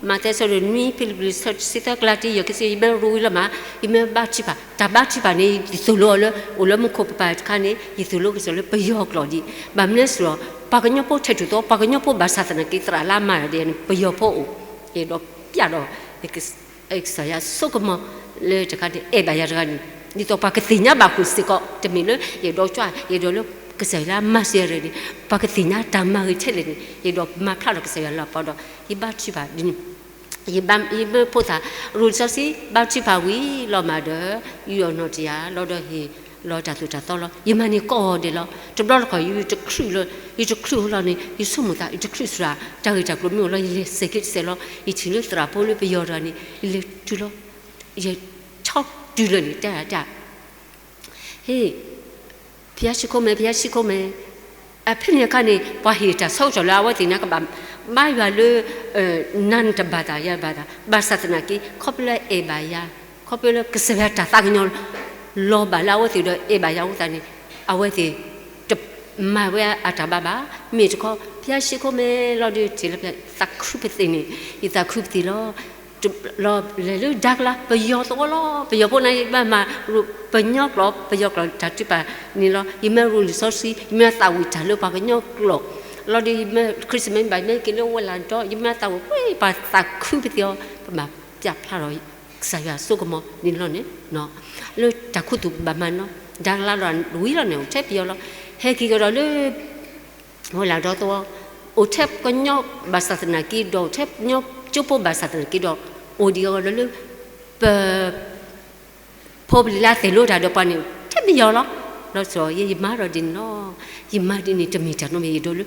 မးသဲအဆၢဒိၣ်နွံ, ဖံလံးပံး အဆၢတဆံသၢ, ကလၤတံ ယဲၢ် ခံဆံ, ယမၢရူၤဝံၤလီၤမး, ယမၢဘါထုကဖၣ်, တၢ်ဘါထုကဖၣ်န့ၣ် ယသိၣ်လိအီၤလၢ အိၣ်လၢမူခိၣ်ပပၢ်တခါန့ၣ် ယသိၣ်လိကစၢ်လၢပယီၤကျိာ်ဒံး, ဘၣ်မနုၤလဲၣ်စ့ၢ်ဒီး ပှၤကညီဖိထဲးထူၣ်သီ, ပှၤကညီဖိဘၣ်ဆၣ်သနာ်က့ သရၣ်လၢအမၤတၢ်ဒ်န့ၣ် ပယီၤဖိအိၣ်, ယအဲၣ်ဒိးပျးဒီး ကစၢ်ယွၤစိကမီၤလၢတခါန့ၣ် အဲၣ်ဘၣ်ယၤတဂၤန့ၣ် ဒ်သိးပှၤကသ့ၣ်ညါဘၣ်ဃုာ်စ့ၢ်ကီး, တမ့ၢ်လၢယအဲၣ်ဒိးကွၢ်, ယအဲၣ်ဒိးလၢကစၢ်ယွၤလၢအမၤစၢၤယၤတဂၤန့ၣ် ပှၤကသ့ၣ်ညါတၢ်မၤဂ့ၤထဲလဲၣ်န့ၣ် ယအဲၣ်ဒိးမၤဖျါထီၣ်ကစၢ်ယွၤလၢအပီဒီး ယဘါထုကဖၣ်ဒ်န့ၣ်, ယဘါ ယမၢဖိသၣ်ရူၤလံာ်စီဆှံ ဘါထုကဖၣ်ဝံၤလီၤမးဒီး ယူးယီၣ်နီၢ်တယၢ် လီၤဒီးဟ့ၣ်လီၤတၢ်သိၣ်တၢ်သီလီၤ. ယမၤန့ၢ်ကိးဂၤဒဲးလီၤ. တဘျီတခီၣ် ယတချုးလၢ ယတချုးဃီလီၤန့ၣ် ယဆိကမိၣ်သး ယတချုးစှၤ တၢ်ဂ့ၢ်တၢ်ကျိၤမ့ၢ်အိၣ်လီၤ ယလဲၤစဲးက့တစဲးလီၤ. ယထံၣ်လၢသရၣ်ဖိလၢပယီၤတဂၤန့ၣ် ယလဲၤတုၤလီၤ. ယဆီတုၤလၢာ်န့ၣ် တဲဒၣ်တၢ် ဟ့ၣ်, ဖယါဆံခိၣ်မဲ ဖယါဆံခိၣ်မဲ, အဖဲန့ၣ်အခါန့ၣ် ပှၤဟ့ၣ်တၢ်ဆၢကတီၢ်လၢအဝဲသ့ၣ်န့ၣ် ကဘၣ်ဘါယွၤလၢ နၤနတဘၣ်သး ယၤဘၣ်သး, ဘၣ်ဆၣ်သနာ်က့ ခီဖျိလၢအဲၣ်ဘၣ်ယၤ, ခီဖျိလၢကစၢ်ယွၤတၢ်သးကညီၤ လီၤဘၣ်လၢအဝဲသ့ၣ်ဒီးအဲၣ်ဘၣ်ယၤအဃိသတးန့ၣ် အဝဲသ့ၣ် တမၤဝဲအတၢ်ဘၣ်ဘၣ်, မ့ၢ်တခီ ဖယါဆံခိၣ်မဲလီၤဒုး ထံၣ်လၢဖဲသးခုပသ့ၣ်န့ၣ် ယသးခုပသ့ၣ်လီၤ. လီၤလဲၤလၢဒါကလါ ပယီၤသဝီလီၤ, ပယီၤဖိန့ၣ် ဘၣ်မၤ ပညီကျိာ် ပယီၤကျိာ်တၢ်ထုကဖၣ်န့ၣ်လီၤ. ယမ့ၢ်ရိၤလံာ်စီဆှံ ယမ့ၢ်သးဝံၣ်တၢ်လၢပှၤကညီကျိာ် လီၤဒုး ယမ့ၢ် Christmas ဘၣ် ယမ့ၢ်က့ၤလၢဝဲၢ်လၢ်ဒီး ယမ့ၢ်သးဝံၣ် ပှၤသးခုပသ့ၣ်အီၤ ပဘၣ်ပျၢ်ဖျါထီၣ် ကစၢ်ယွၤအစိကမီၤန့ၣ်လီၤန့ၣ်, လၢတၢ်ခူသူၣ်ပဘၣ်မၤန့ၣ်လီၤ. ဒါကလါဒီးဝံၤလီၤန့ၣ် အိၣ်ထဲပယီၤလီၤ. ဟဲက့ၤကဒီးလၢ ဝဲၢ်လၢ်ဒီသဝီ အိၣ်ထဲကညီဘၣ်ဆၣ်သနာ်က့ဒီး အိၣ်ထဲကညီကၠိဖိဘၣ်ဆၣ်သနာ်က့ဒီး အိၣ်ဒံးအီၤဒီးလၢ ပ ဖိပလံၤလၢအသ့ၣ်လိတၢ်ဒီးပှၤန့ၣ် ထဲပယီၤလီၤ. လီၤဆီယဲ ယမၤဒီးဒ်န့ၣ်လီၤ. ယမၤဒ်န့ၣ် တမ့ၢ်တၢ်နီတမံၤ ယဒိးလၢ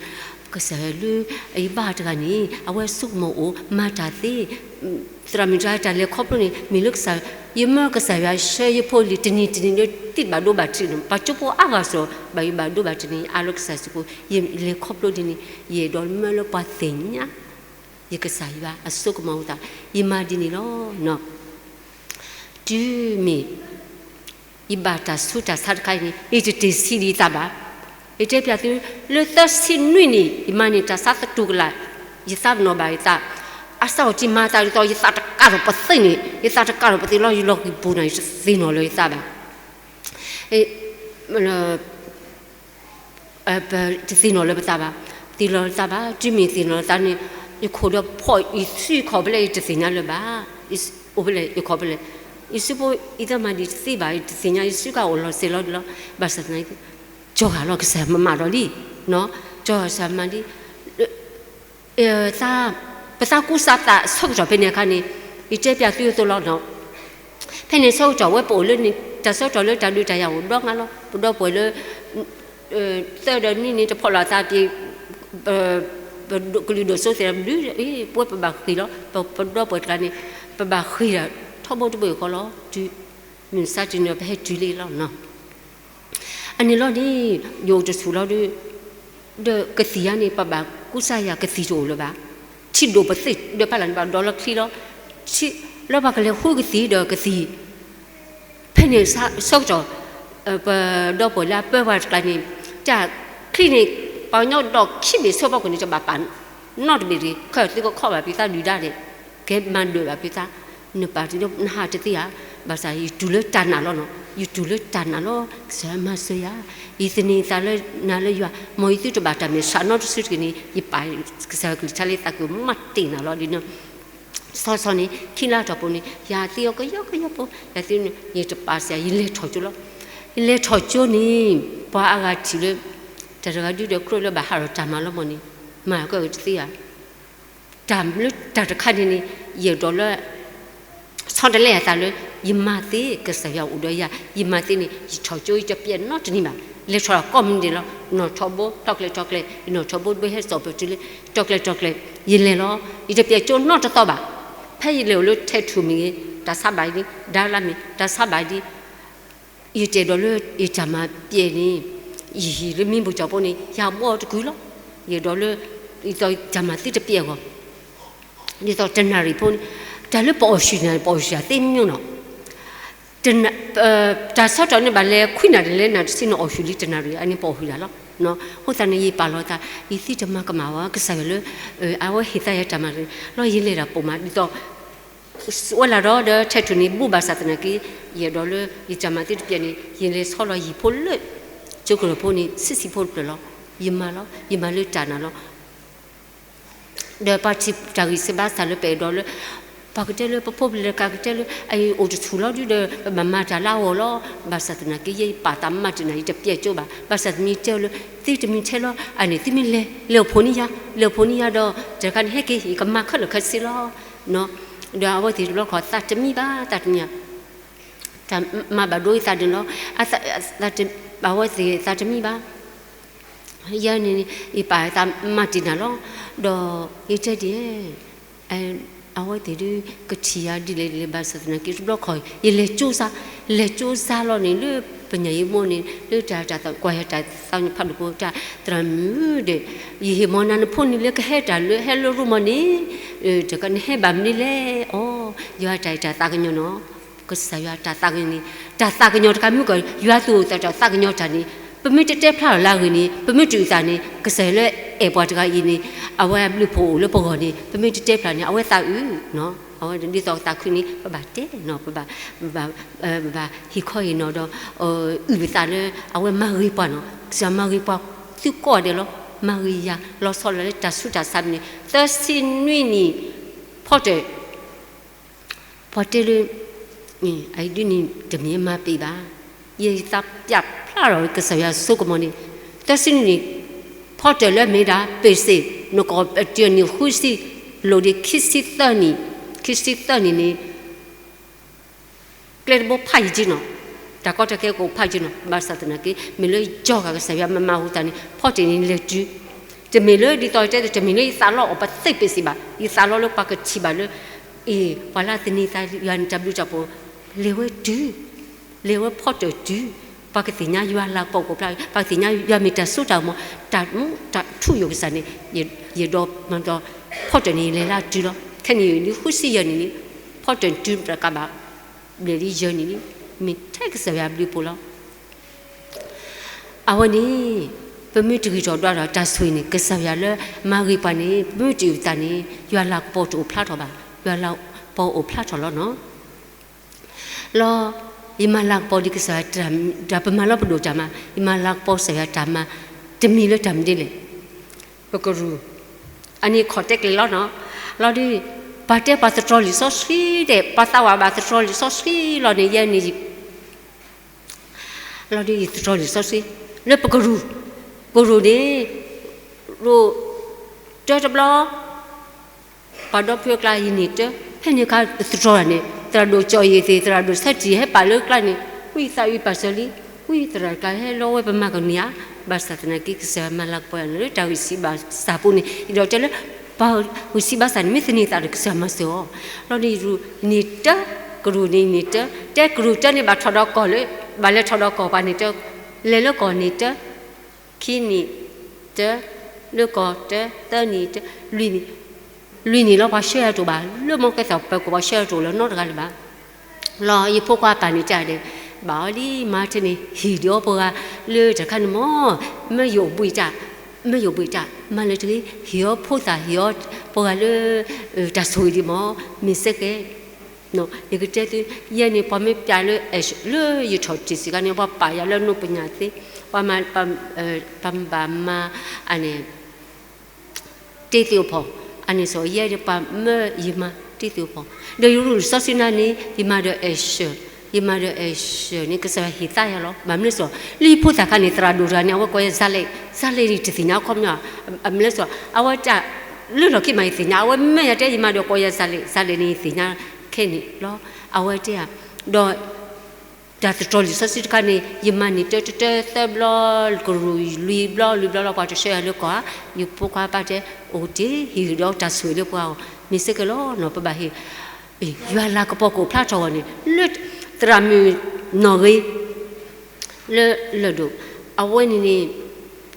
ကစၢ်ယွၤလၢ ယဘါတဂၤန့ၣ် အဝဲဆိကမိၣ်အိၣ် မၤတၢ်သ့ သရၣ်မုၣ်တဂၤတၢ်လဲၤခီဖျိန့ၣ် မ့ၢ်လၢကစၢ် ယမၢကစၢ်ယွၤဆှၢယဖိလံၤတနံၤတနံၤလၢ သ့ၣ်တဘၣ်ဒိဘၣ်ထံးန့ၣ် ပှၤကၠိဖိအါဂၤစ့ၢ် ဘၣ်ယိၣ်ဘၣ်ဒိဘၣ်ထံးန့ၣ် အါလၢကစၢ်စုဖိ ယလဲၤခီဖျိဒ်န့ၣ် ယအဲၣ်ဒိးမၢလၢပှၤသ့ၣ်ညါ ယကစၢ်ယွၤအစိကမီၤအသး ယမၤဒ်န့ၣ်လီၤ. တုၤမ့ၢ် ယဘၣ်တၢ်ဆူးတၢ်ဆါတခါအံၤန့ၣ် ယတတ့ၢ်ဆံးဒံးယသးဘၣ်. ယတဲပျးသု လၢသၢဆံနွံနံၣ် ယမၤန့ၢ်တၢ်ဆါသတူၢ်ကလာ်, ယသးပနီၣ်ဘၣ်ယသး, အစးထီၣ်တံၢ်မၤသးဒ်သိး ယသးတကးထီၣ်ပသ့န့ၣ် ယသးတကးထီၣ်ပသ့လီၤ. ယလီၤကံၢ်ပူၤန့ၣ် ယတသ့ၣ်နီၣ်လၢယသးဘၣ်. တသ့ၣ်နီၣ်လၢပသးဘၣ်, သ့ၣ်နီၣ်လၢသးဘၣ်, တုၤမ့ၢ်သ့ၣ်နီၣ်လၢသးန့ၣ် ယခိၣ်ဒီးဖီၣ် ယစုခီၣ်ဖဲလဲၣ် ယတသ့ၣ်ညါလၢၤဘၣ်, အိၣ်ဖဲလဲၣ် ယခီၣ်ဖဲလဲၣ်, ယစုဖိ ယသးမၤဒ်တသ့ဘၣ် ယတသ့ၣ်ညါ ယစုကအိၣ်လီၤစဲးလီၤဒ်လီၤ, ဘၣ်ဆၣ်သနာ်က့ ကၠီဂၤလီၤ ကစၢ်မၤမၤဒီးလံ, ကၠီဂၤစၢ်မၤဒ် သး, ပသးကူစးသးဆၢကတီၢ်ဖဲန့ၣ်အခါန့ၣ် ယတဲပျးသုအသိးလီၤနီၤ, ဖဲန့ၣ်ဆၢကတီၢ်ဝဲပအိၣ်လၢန့ၣ် တၢ်ဆၢကတီၢ်လၢတၢ်ဒုးတၢ်ယၤအိၣ်ဒီးငါလီၤ, ပဒီပုၢ်ဝဲၢ်လၢ သၢဒီးနွံန့ၣ် တဖီၣ်လီၤသးပှဲၤ ပကလုာ်ဒိၣ်စိသ့ၣ်တဖၣ် ပဝဲပဘၣ်ဃ့ၢ်လီၤ, ပဒီပုၢ်ဝဲၢ်တဂၤန့ၣ် ပဘၣ်ဃ့ၢ်ဒီး ထီဘိတဘိယူၢ်ဃီလီၤ, တုၤမုၢ်မဆါတနံၤဒီး ပဟဲတုၤလံလီၤနီၤ. အန့ၣ်လီၤန့ၣ် ယအိၣ်တဆူၣ်လီၤဒီး ဒီးကသံၣ်ယါန့ၣ် ပဘၣ်ကူစါယၤ ကသံၣ်တအိၣ်လၢၤဘၣ်, ထံဒိၣ်ပသ့ၣ်ဒီးဖးလၢ်န့ၣ် ဘၣ်ဒီးလီၤချံလီၤ, ထံလၢပှၤကလဲၤဃုကသံၣ်ဒီးကသံၣ် ဖဲန့ၣ်ဆၢကတီၢ် ပဒီပုၢ်ဝဲၢ်လၢအပၢပှၤတကျါန့ၣ် တၢ်ချံန့ၣ် ပှၤကညီဒီးခံဘ့ၣ်ဆိပှၤခိၣ်န့ၣ် တဘၣ်ပာ်နီတဘ့ၣ်တဂ့ၤ, ခဲသုကခီၣ်ဘၣ်ဖံးသးဒုၣ်ဒါန့ၣ် ကဲမၤဒၢးဘၣ်ဖံးသး, နပာ်တ့ၢ်နဟးတသ့ဧါ, ဘၣ်ဆၣ်ယတူၢ်လၢတၢ်နာ်လီၤနီၤ, ယတူၢ်လၢတၢ်နာ်လီၤ, ကစၢ်မၤစၢၤယၤ, ယသန့ၤသးလၢနၤလၢယွၤ, မ်ယသုတဘၣ်တၢ်မဲာ်ဆှးနီတစုတဂ့ၤန့ၣ် ယပာ်ကစၢ်ယွၤကလုၢ်ကထါလၢယသးကမၣ်တ့ၢ်နၤလီၤဒ်န့ၣ် စီစီန့ၣ် ခံလါထီၣ်ပူၤန့ၣ် ယၤသ့အီၤကယီကယီဖိ, ယၤသ့န့ၣ် ယတပာ်စၢၤ ယလဲၤထီၣ်ကၠိလီၤ. ယလဲၤထီၣ်ကၠိန့ၣ် ပှၤအါဂၤထံၣ်လၢ တၢ်တဂၤဒုဒီးကြၢးလၢဘၣ်ဟးထီၣ်တၢ်မၤလီၤမၢ်န့ၣ် မၤကဲတသ့ဧါ. တၢ်လၢတၢ်တခါန့ၣ်န့ၣ် ယအဲၣ်ဒိးလၢ ဆီတလဲအသးလၢ ယမၤသ့ ကစၢ်ယွၤအိၣ်ဒီးယၤ ယမၤသ့န့ၣ် ယထီၣ်ကၠိ ယတပျဲနီတနံၤဘၣ်. လဲၤထီၣ်ကိးမုၢ်နံၤလီၤ. နီၣ်ထီဘိ ထီၣ်ကျဲၤထီၣ်ကျဲၤ ယနီၣ်ထီဘိတဘိဟဲစိာ်ပတုၤလၢ တီၢ်ကျဲၤတီၢ်ကျဲၤ ယလဲၤလီၤ. ယတပျဲကၠိနီတသီဘၣ်. ဖဲယလဲၤအိၣ်လၢထဲးထူၣ်မ့ၢ်ဂ့ၤ တၢ်ဆါဘၣ်ဒ် ဒါလါမ့ၢ် တၢ်ဆါဘၣ်ဒ် ယတအဲၣ်ဒိးလၢယတၢ်မၤပျဲန့ၣ် ယဟံၣ်လၢမံဘူၣ်ကၠီၣ်ဖိန့ၣ် ယဘှီတကုာ်လီၤ. ယအဲၣ်ဒိးလၢ ဒ်သိးယတၢ်မၤသ့တပျဲအဂီၢ် ဒ်သိးတနၣ်ရံၣ်ဖိန့ၣ် တၢ်လၢပအီၣ်ဆူၣ်န့ၣ် ပအီၣ်ဆူၣ်သ့မညိနီၤ. တၢ်ဆၢကတီၢ်န့ၣ်ဘၣ်လဲၤခွံနၣ်ရံၣ်လဲၤနၣ်တဆံန့ၣ် အီၣ်ဆူၣ်လံတနၣ်ရံၣ် အန့ၣ်ပအီၣ်ဆူၣ်ဒၣ်လီၤ. အဃိသတးန့ၣ် ယပာ်လီၤသး ယသ့တမၤကမၣ်ဝဲ ကစၢ်ယွၤလၢ အဝဲဟ့ၣ်သးယၤတၢ်မၤလီၤ ယလဲၤဒၣ်ပိာ်မး ဒ်သိး ဝဲလၢဒီးဒီးထဲးထူၣ်န့ၣ် ဘူးဘၣ်ဆၣ်သနာ်က့ ယအဲၣ်ဒိးလၢ ယတၢ်မၤသ့တပျဲန့ၣ် ယလဲၤဆီလီၤယဟံၣ်ဖိလၢ ကၠိကရၢၢ်ဖိန့ၣ် ဆံးဆံးဖိတဖျၢၣ်လီၤ. ယမၤလီၤ ယမၤလၢတၢ်နာ်လီၤ. ဒီးပှၤထံၣ်တၢ်ဂံၢ်စၢ်ဘါစၢ်လၢပအဲၣ်ဒိးလၢ ပှၤကတဲလၢပဖိပလံၤတကးကတဲလၢ အအိၣ်တဆူၣ်လီၤဒုဒီး ပဘၣ်မၤတၢ်လၢအဂီၢ်လီၤ. ဘၣ်ဆၣ်သနာ်က့ ယဲယပာ်သးမၤတ့ၢ်နၤ ယတပျဲကၠိဘၣ်. ဘၣ်ဆၣ်တမံၤတဲလၢ သုတမံၤထဲလီၤ အန့ၣ်သုမ့ၢ်လဲၤ လဲၤအိၣ်ဖှိၣ်န့ၢ်ယၤ လဲၤအိၣ်ဖှိၣ်န့ၢ်ယၤဒီး တၢ်တခါန့ၣ် ဟဲက့ၤ ယကမၤခဲလၢာ်ခဲဆ့လီၤ. ဒီးအဝဲသ့ၣ်တဘျီဃီ သးတမံဘၣ် သးတမံဘၣ် တၢ်မၤဘၣ်ဒိယသးန့ၣ်လီၤ. အဝဲသ့ၣ်သးတမံဘၣ် ယဲန့ၣ် ယပာ်သးမၤတ့ၢ်နၤလီၤ. ဒီးယတဲဒ်လဲၣ် အဝဲသ့ၣ်ဒုး ကထံၣ်ယၤဒ်လဲၣ်ဒ်လဲၣ် ဘၣ်ဆၣ်သနာ်က့ တဘျီခီၣ် ယလဲၤကၠိစါ, လဲၤကၠိစါလီၤန့ၣ် လၢပညၣ်အံၤမိၢ်န့ၣ် လၢတၢ်တၢ်ကွၢ်ယၤတၢ်သးကညီၤဖးဒိၣ်ဖိတၢ် သရၣ်မုၣ်ဒီး ယဟ့ၣ်မီၢ်နၤနဖိန့ၣ်လၢကဟဲတၢ်လၢဟဲလၢရိမီၤန့ၣ် တကနဟဲဘၣ်မနုၤလဲၣ်. အိ ယွၤတၢ်အဲၣ်တၢ်သးကညီၤနီၤ, ကစၢ်ယွၤတၢ်သးကညီၤန့ၣ် တၢ်သးကညီၤတခါမုၢ်ကီၢ် ယွၤသူၣ်အိၣ်သးတီၢ်သးကညီၤတၢ်န့ၣ် ပမ့ၢ်တတဲဖျါလၢအဂ့ၢ်န့ၣ် ပမ့ၢ်တအုၣ်သးန့ၣ် ကစၢ်ယွၤလၢအဲၣ်ပှၤတဂၤအံၤန့ၣ် အဝဲအဘျုးဖှိၣ်အိၣ်လၢပဂီၢ်န့ၣ် ပမ့ၢ်တတဲဖျါန့ၣ် အဝဲသးအုး, အဝဲဒ်သိးသးခုန့ၣ် ပဘၣ်တဲနီၤ ပဘၣ် ပဘၣ် ပဘၣ်ဟ့ၣ်ခီဟ့ၣ်နီၤဒီး အုၣ်ပသးလၢ အဝဲမၤဂ့ၤပှၤနီၤ, ကစၢ်မၤဂ့ၤပှၤသုကိးဂၤဒဲးလီၤ. မၤဂ့ၤယၤလီၤဆီလီၤလၢတၢ်ဆူးတၢ်ဆါန့ၣ် သၢဆံနွံနံၣ် ဖီတၢၣ် ပှၤတဲလၢ အအံၤဒ်န့ၣ် တမ့ၢ်မၤပ့ၤဘၣ်. ယသးပျၢ်ဖျါထီၣ်ကစၢ်ယွၤဆိကမိၣ်န့ၣ် သၢဆံနွံနံၣ် ဖီတၢၣ်လၢအမ့ၢ်ဒၣ် ပ့ၤစ့ၣ် နကီၢ်ပတုၤနံၣ်ဃုဆံ လိၣ်ဒံးခံဆံသၢနံၣ်, ခံဆံသၢနံၣ်န့ၣ် ကျဲတဘိဖးယံာ်က့နီၤ, တၢ်ကီတၢ်ခဲကအိၣ်ဖးယံာ်နီၤ, ဘၣ်ဆၣ်သနာ်က့ မ့ၢ်လၢယီၤဂၤကစၢ်ယွၤမၤမၤဟူသးန့ၣ် ဖီတၢၣ်န့ၣ်လဲၤတုၤ, တမ့ၢ်လၢဒ်သိးတဲ တမ့ၢ်လၢယသးလီအီၤပသ့ပ့ၤစ့ၢ်ဘၣ်, ယသးလီလၢပှၤကထံၣ်ဘၣ်လၢ အ့ၣ် ပှၤလၢသန့ၤသးယွၤန့ၣ်တၢ်ဘျုးတၢ်ဖှိၣ် လဲၤဝဲတုၤ လဲၤဝဲဖီတၢၣ်တုၤ, ပှၤကသ့ၣ်ညါယွၤလၤကပီၤကအိၣ်ဖျါ, ပှၤကသ့ၣ်ညါယွၤမ့ၢ်တၢ်စိတၢ်ကမီၤ, တၢ်မူတၢ်ထူယိာ်ကစၢ်န့ၣ် ယဒိးမၤဒီး ဖီတၢၣ်န့ၣ် ယလဲၤလၢအတုၤလီၤ. ခဲန့ၣ် နံၣ်ဃုဆံယဲၢ်နံၣ်န့ၣ် ဖီတၢၣ်တုၤတကးဘၣ် ဘျဲၣ်လံယဲၢ်နံၣ်န့ၣ် မ့ၢ်ထဲကစၢ်ယွၤဘျုးဖှိၣ်လီၤ. အဝဲန့ၣ် ပမ့ၢ်တဂံၢ်ထီၣ်ဒွးထီၣ်တၢ်ဆိၣ်ဂ့ၤန့ၣ် ကစၢ်ယွၤလၢမၤဂ့ၤပှၤန့ၣ် ပမ့ၢ်တအုၣ်သးန့ၣ် ယွၤလၤကပီၤတအိၣ်ဖျါထီၣ်ဘၣ်, ယွၤလၤကပီၤအိၣ်ဖျါထီၣ်လီၤနီၤ. လီၤ ယမၤလၤကပီၤဒံးကစၢ်ယွၤတၢ် တၢ်ပမၤလီၤပဒိၣ်တၢ်မၤ, ယမၤလၤကပီၤကစၢ်ယွၤတၢ်မၤ တမံၤလၢတၢ်မနုၤလဲၣ်. ပကရူၢ် အန့ၣ်ခီၣ်တဲကျဲၤလီၤနီၤ, လီၤဒုး ပှၤတဲပှၤသတြီၤလံာ်စီဆှံဒဲး ပှၤသးဝးဘၣ်သတြီၤလံာ်စီဆှံလီၤန့ၣ် ယဲန့ၣ် လီၤဒုးယသတြီၤလံာ်စီဆှံ လၢပကရူၢ်, ကရူၢ်န့ၣ် ရိၣ်တၢတဘျီ ပှၤဒီဖုအကျါယန့ၢ်တၢ, ဖဲန့ၣ်အခါသတြီၤန့ၣ် သရၣ်ဒိၣ်ကၠီၣ်ယံၤသ့ၣ် သရၣ်ဒိၣ်ဆၢထံၣ်ဟဲပာ်လၢကျါန့ၣ် ဝံသးအုးပာ်စၢၤလံ, ဝံသရၣ်တကျါဟဲလီၤဝဲပမၤကန့ၢ်ဧါ, ဘၣ်ဆၣ်သနာ်က့ကစၢ်ယွၤမၤလၤကပီၤယၤန့ၣ်လၢတၢ်ဂံၢ်စၢ်ဘါစၢ်ပူၤန့ၣ် ယဒိးတဲလၢ ပှၤဂံၢ်စၢ်ဘါစၢ်န့ၣ် မ့ၢ်သန့ၤသးဒီးကစၢ်ယွၤမၤစၢၤအီၤ, လီၤဒုးယရူၢ်န့ၢ်တၢ, ကရူၢ်န့ၢ်န့ၢ်တၢ, တဲကရူၢ်တၢန့ၣ်ဘၣ်ထီၣ်ဒီးကီၢ်လၢ, ဘၣ်လဲၤထီၣ်ဒီးကီၢ်ပှၤန့ၢ်တၢ, လဲၤလၢကီၢ်န့ၢ်တၢ ခံနံၣ်တၢ, လၢကီၢ်တၢ, သၢနံၣ်တၢ, လွံၢ်နံၣ်, လွံၢ်နံၣ်လီၤပှၤဆှၢယၤတအိၣ်ဘၣ်, လၢမီကဲသီၣ်ပၢၤကီၢ်ပှၤဆှၢယၤတအိၣ်လၢၤနီတဂၤလၢၤဘၣ်. လီၤယဖိခွါပာ်န့ၢ်တၢ်ဒီး ဘၣ်အီၤလံမၤထဲန့ၣ် ဟ့ၣ်ဒံးအီၤပှၤဂၤလၢတၢ်ခါန့ၣ်မီၢ်, မ့ၢ်ယအိၣ်ဘှံးတၢ်, မ့ၢ်ယအိၣ်ဘှံးတၢ် မၤလၢတဂ့ၤ, ဟ့ၣ်အီၤဖိသၣ်ဟ့ၣ်အီၤပှၤဂၤလၢ တၢ်ဆိၣ်ဂ့ၤဒံးမီၢ်, မ့ၢ်စ့ၢ်ကီး ယကတဲသု, ယဲန့ၣ် ပှၤမ့ၢ်ပျးလၢ လၢယထီၣ်တ့ၢ်စ့ၢ်ကီးန့ၣ် ပှၤပာ်ယၤလၢနိၣ်ပညၣ်သ့, ပှၤမၤ, ပှၤမၤဘၣ်မၤ အန့ၣ် တ့သ့ၣ်အိၣ်ဖီၣ်, အန့ၣ်စီၤယဲဒီးပှၤမၢယမၤတ့သ့ၣ်အိၣ်ဖီၣ်, ဒီးယရူၢ်လံာ်စီဆှံနၤန့ၣ် ယမၤဒီးအဲၣ်ဆၢၣ်, ယမၤဒီးအဲၣ်ဆၢၣ်န့ၣ် ကစၢ်ယွၤဟ့ၣ်သါယၤလီၤ. ဘၣ်မနုၤလဲၣ်စီၤ လၢယဖိသၣ်ခါန့ၣ် သရၣ်ဒိၣ်တဂၤန့ၣ် အဝဲကိးယၤ ဇာတ်လိုက်, ဇာတ်လိုက်န့ၣ် တသ့ၣ်ညါအခီပညီ, အမနုၤလဲၣ်စီၤ အဝဲတၢ် လၢလီၢ်ခံမးယသ့ၣ်ညါ, အဝဲမၢယၤတဲ ယမၤဒီးကိးယၤ ဇာတ်လိုက်, ဇာတ်လိုက်န့ၣ် ယသ့ၣ်ညါခဲန့ၣ်လီၤ. အဝဲတဲဧါ, ဒီး တၢ်သတြီၤလံာ်စီဆှံတခါန့ၣ် ယမၤန့ၢ်တၢတၢသၢဘျီ, ကရူၢ်လွံၢ်ဘျီ, လွံၢ်ဘျီလီၤ ပှၤတဆှၢယၤလၢကီၢ်ဧါ, ယဖိခွါဘၣ်တဲ, အိၣ်တ့ၢ်ဟ့ၣ်ဒီးတၢ်ဆိၣ်ဂ့ၤလၢပှၤအီၤ, မ့ၢ်စ့ၢ်ကီးလီၤနီၤ ပဘၣ်ဟ့ၣ်, ယွၤလၤကပီၤကအိၣ်ဖျါထီၣ်အဂီၢ်န့ၣ် လၢသရၣ်မုၣ်နီၢ်ဂ့ၤ လၢလၢၢ်ဒိၣ်, အဝဲန့ၣ်န့ၣ်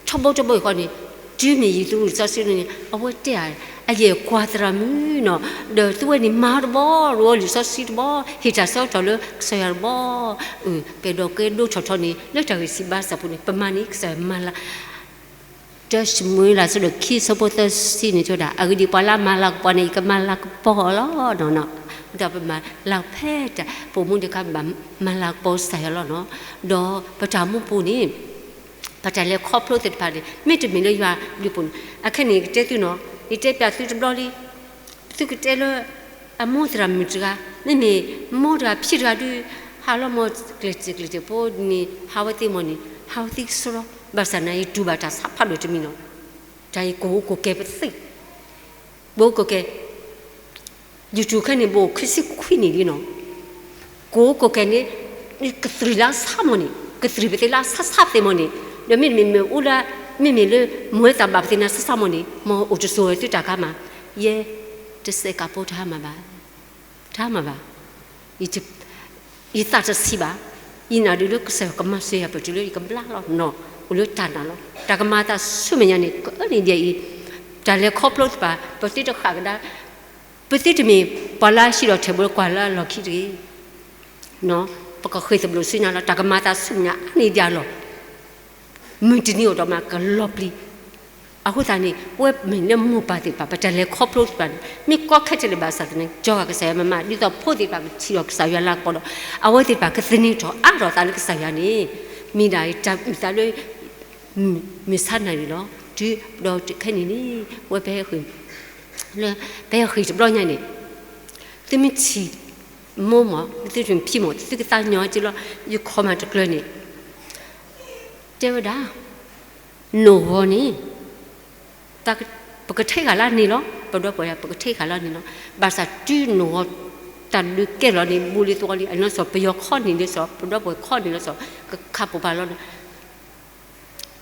ထီဘိထီဘိအံၤဃီန့ၣ် တုၤမ့ၢ်ယံၤသရူးလံာ်စီဆှံန့ၣ် အဝဲတဲဧါ, အယဲၢ်ကွၢ်သရၣ်မုၣ်နီၤ, ဒီးသုဝဲန့ၣ်မၤတဘီ, ရိၣ်အီၤလံာ်စီဆှံတဘီ, ဟ့ၣ်တၢ်ဆၢကတီၢ်လၢကစၢ်ယွၤတဘီ, ကဲဒီးကဲဒိထီၣ်ထီန့ၣ် လၢတၢ်ဂံၢ်စၢ်ဘါစၢ်ပူၤန့ၣ် ပမၤန့ၣ် ကစၢ်ယွၤမၤလၤ တၢၡမူၤအ့လး အဆၢဒိၣ်ခံ အဆၢဖိသၢဆံန့ၣ်တဲဝဲဒၣ်, အဂ့ၢ်ဒ်အံၤ ပှၤလၢအမၤလၤကပီၤန့ၣ် ယကမၤလၤကပီၤအီၤလီၤနီၤ. ဒီးပမၤလၤဖဲတၢ်ပိာ်မုၣ်တခါ ဘၣ်မၤလၤကပီၤကစၢ်ယွၤလီၤနီၤ. ဒီးပတၢ်မူပူၤန့ၣ် ပတၢ်လဲၤခီဖျိသ့ၣ်တဖၣ်န့ၣ် မ့တမ့ၢ်လၢယွၤဘျုးပူၤန့ၣ် အခဲန့ၣ် ကတဲသုနီၤ, ယတဲပျးသုတဘျီလံ သုကတဲလၢ အမိၢ်သရၣ်မုၣ်တဂၤ, မ့မ့ၢ်မိၢ်တဂၤဖံတဂၤဒုး ဟးလီၤမီၢ်ကျဲးစၢးကျဲးစၢးဖိန့ၣ် ဟးဝဲသ့မီၢ်န့ၣ် ဟးဝဲသ့ကစီဒီ, ဘၣ်ဆၣ်န့ၣ် ယတူၢ်ဘၣ်တၢ်ဆါဖးဒိၣ်တမံၤနီၤ, တၢ်အံၤကိၢ်ကိၢ်ကဲပသ့, ကိၢ်ကိၢ်ကဲ YouTube ခဲန့ၣ် ဘိၣ်ခံဆံခွံနံၣ်လံနီၤ, ကိၢ်ကိၢ်ကဲန့ၣ် ကသရံၣ်လၢဆါမီၢ်န့ၣ် ကသရံၣ်ပသ့လၢဆါဆါသ့မီၢ်န့ၣ်, ဒီးမ့တမ့ၢ်မ့ၢ်အိၣ်လၢ မ့မ့ၢ်လၢမိၢ်ဝဲသးဘၣ်ပသ့န့ၣ် ဆါဆါမီၢ်န့ၣ် မ့ၢ်အိၣ်တစိၤဝဲသုတၢ်ခါမး, ယဲ တစဲးကးဖိတဟါမၢ်ဘၣ်, တဟါမၢ်ဘၣ်, ယသးတဆံးဘၣ်, ယနာ်ဒုးလၢကစၢ်ယွၤကမၤစၢၤယၤ ပတုၤလၢယကဘျါလီၤနီၤ, အိၣ်လၢတၢ်နာ်လီၤ. တၢ်ကမၤသးဆူမဲာ်ညါန့ၣ် ကအၢန့ၣ်ဒ်အံၤ, တၢ်လဲၤခီဖျိသ့ၣ်တဖၣ် ပသ့တဃၣ်ကဒါ, ပသ့တမ့ၢ်ပှၤလၢဟံးဒီးထဲးဘိကွၢ်လၢလီၢ်ခံတဂ့ၤ ပကဃ့ၢ်သဘျိးဆူညါလီၤ. တၢ်ကမၤသးဆူညါအါန့ၢ်ဒံးအလီၢ်, မုၢ်တနံၤအိၣ်ဒီးမးကလီၤပျံၤ. အဃိသတးန့ၣ် ပဝဲမ့ၢ်လၢမိၢ်ပၢ်သ့ၣ်တဖၣ် ပတၢ်လဲၤခီဖျိသ့ၣ်တဖၣ်န့ၣ် မ့ၢ်ကီခဲထဲလဲၣ်ဘၣ်ဆၣ်သနာ်က့ ကၠီဂာ်ကစၢ်ယွၤမၤမး ဒ်သိးဖိသ့ၣ်တဖၣ်ကထံၣ်ဒီးကစၢ်ယွၤလၤကပီၤဒီး အဝဲသ့ၣ်တဖၣ်ကသန့ၤထီၣ်အါထီၣ်သးလၢကစၢ်ယွၤန့ၣ် မ့ၢ်ဒၣ်တၢ်အုၣ်သးလၢ မုၢ်ဆါနၤရံၣ်လီၤ. တုၤဒီးခဲနံၣ်န့ၣ် ဝဲပဟဲဃ့ၢ် လၢပဟဲဃ့ၢ်တဘျီညါန့ၣ် သုမ့ၢ်ထံၣ်မိၢ်မး သုမ့ၢ်ထံၣ်ဖံမး သုကသးညီက့လီၤ. ယခီၣ်မးတကျၢၤန့ၣ် တဲဝဲဒၣ် နိၣ်ဂီၤန့ၣ် ပကထံၣ်ဃာ်လၢန့ၣ်လီၤ. ပဒီပုၢ်ဝဲၢ် ပကထံၣ်ဃာ်လၢန့ၣ်လီၤ. ဘၣ်ဆၣ်တုၤနိၣ်ဂီၤ တၢ်ဒုးကဲလီၤန့ၣ် ဘူးလံသီလံ အနီၢ်စီၤ ပယီၤခီန့ၣ်လၢစီၤ ပဒီပုၢ်ဝဲၢ်ခီန့ၣ်လၢစီၤ ကခးပိာ်ပၤလီၤ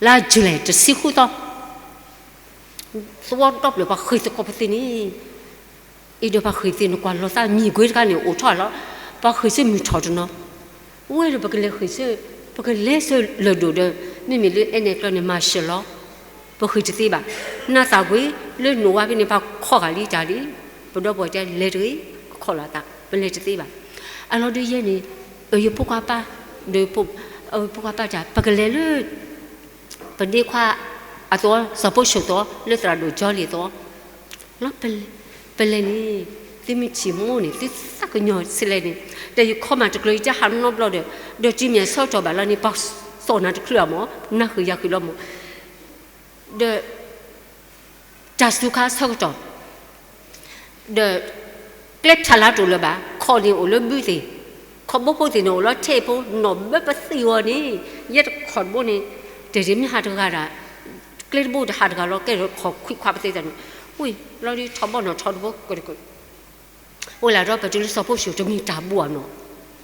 လါ July တဆံဃုသီ သဝီဒီဖျၢၣ်ပှၤဃ့ၢ်သကိးပသ့ၣ်န့ၣ် အံၤဒီးပှၤဃ့ၢ်သ့ၣ်န့ၣ် ကွၢ်လီၤသးမံၤကွ့တခါန့ၣ် အိၣ်ထီၣ်လီၤ. ပှၤဃ့ၢ်ဆူမုၢ်ထီၣ်တနီၤ ဝဲဒီးပကလဲၤဃ့ၢ်ဆူ ပကလဲၤဆူလၢၢ်ဒိၣ်ဒီး မ့မ့ၢ်လၢအဲနဲၣ်ကျီန့ၣ် မၤရှၢၣ်လီၤ. ပဃ့ၢ်တသ့ဘၣ်. နၢ်သးကွံာ်လၢနိၣ်ဝါဖဲန့ၣ် ပှၤခီၣ်ဃာ်လံတၢ်လံ. ပဒီပုၢ်ဝဲၢ်တဲလဲၤတဂ့ၤ, ခီၣ်လီၤသး ပလဲၤတသ့ဘၣ်. အလီၤဒုးယဲန့ၣ် ယဖိခွါပၢ် ဒီး ဖိခွါပၢ်တၢ် ပကလဲၤလၢ ပဒ့ခွါအသိး စီၤဖိဆူၣ်သိး လၢသရၣ်ဒိၣ်ကၠီလံၤသိး လီၤ ပလဲၤန့ၣ် သုမ့ၢ်ထံၣ်မိၢ်န့ၣ် သုသးကညီၤဆံးလဲၣ်န့ၣ် ဒီးယခီမးတကျၢၤယတဲဟးနီတဘျီဒီး ဒီးတုၤမ့ၢ်အဆၢကတီၢ်ဘၣ်လီၤန့ၣ် ပှၤသီၣ်နၤတချုးအမၢ် နၤဃုာ်ယၤဃုာ်လီၤမၢ် ဒီး တၢ်စူၤခါဆၢကတီၢ် ဒီး ကျဲဖၠးလါတအိၣ်လၢၤဘၣ်, ခီၣ်န့ၣ်အိၣ်လၢဘုသ့ၣ်, ခီၣ်ဘိဖိသ့ၣ်န့ၣ်အိၣ်လၢထ့ၣ်ဖိ, နီၢ်ဘၢပသံၣ်ဂီၤန့ၣ် ယဲတခီၣ်တဘိန့ၣ် တၢ်တမ့ၢ်ဟးတဂၤဒၣ်, ကျဲတဘိတဟးတဂၤလီၤ ကဲထီၣ်ခီၣ်ခွံခွါပသ့ၣ်တၢ်န့ၣ်, ဝံၤ လီၤဒုးထီဘိနီၢ်ထီတဘိ အိၣ်လၢဒီးပတုၤလၢစီၤဖိဆူၣ်တမ့ၢ်တၢ်ဘူၣ်ဧါနီၤ,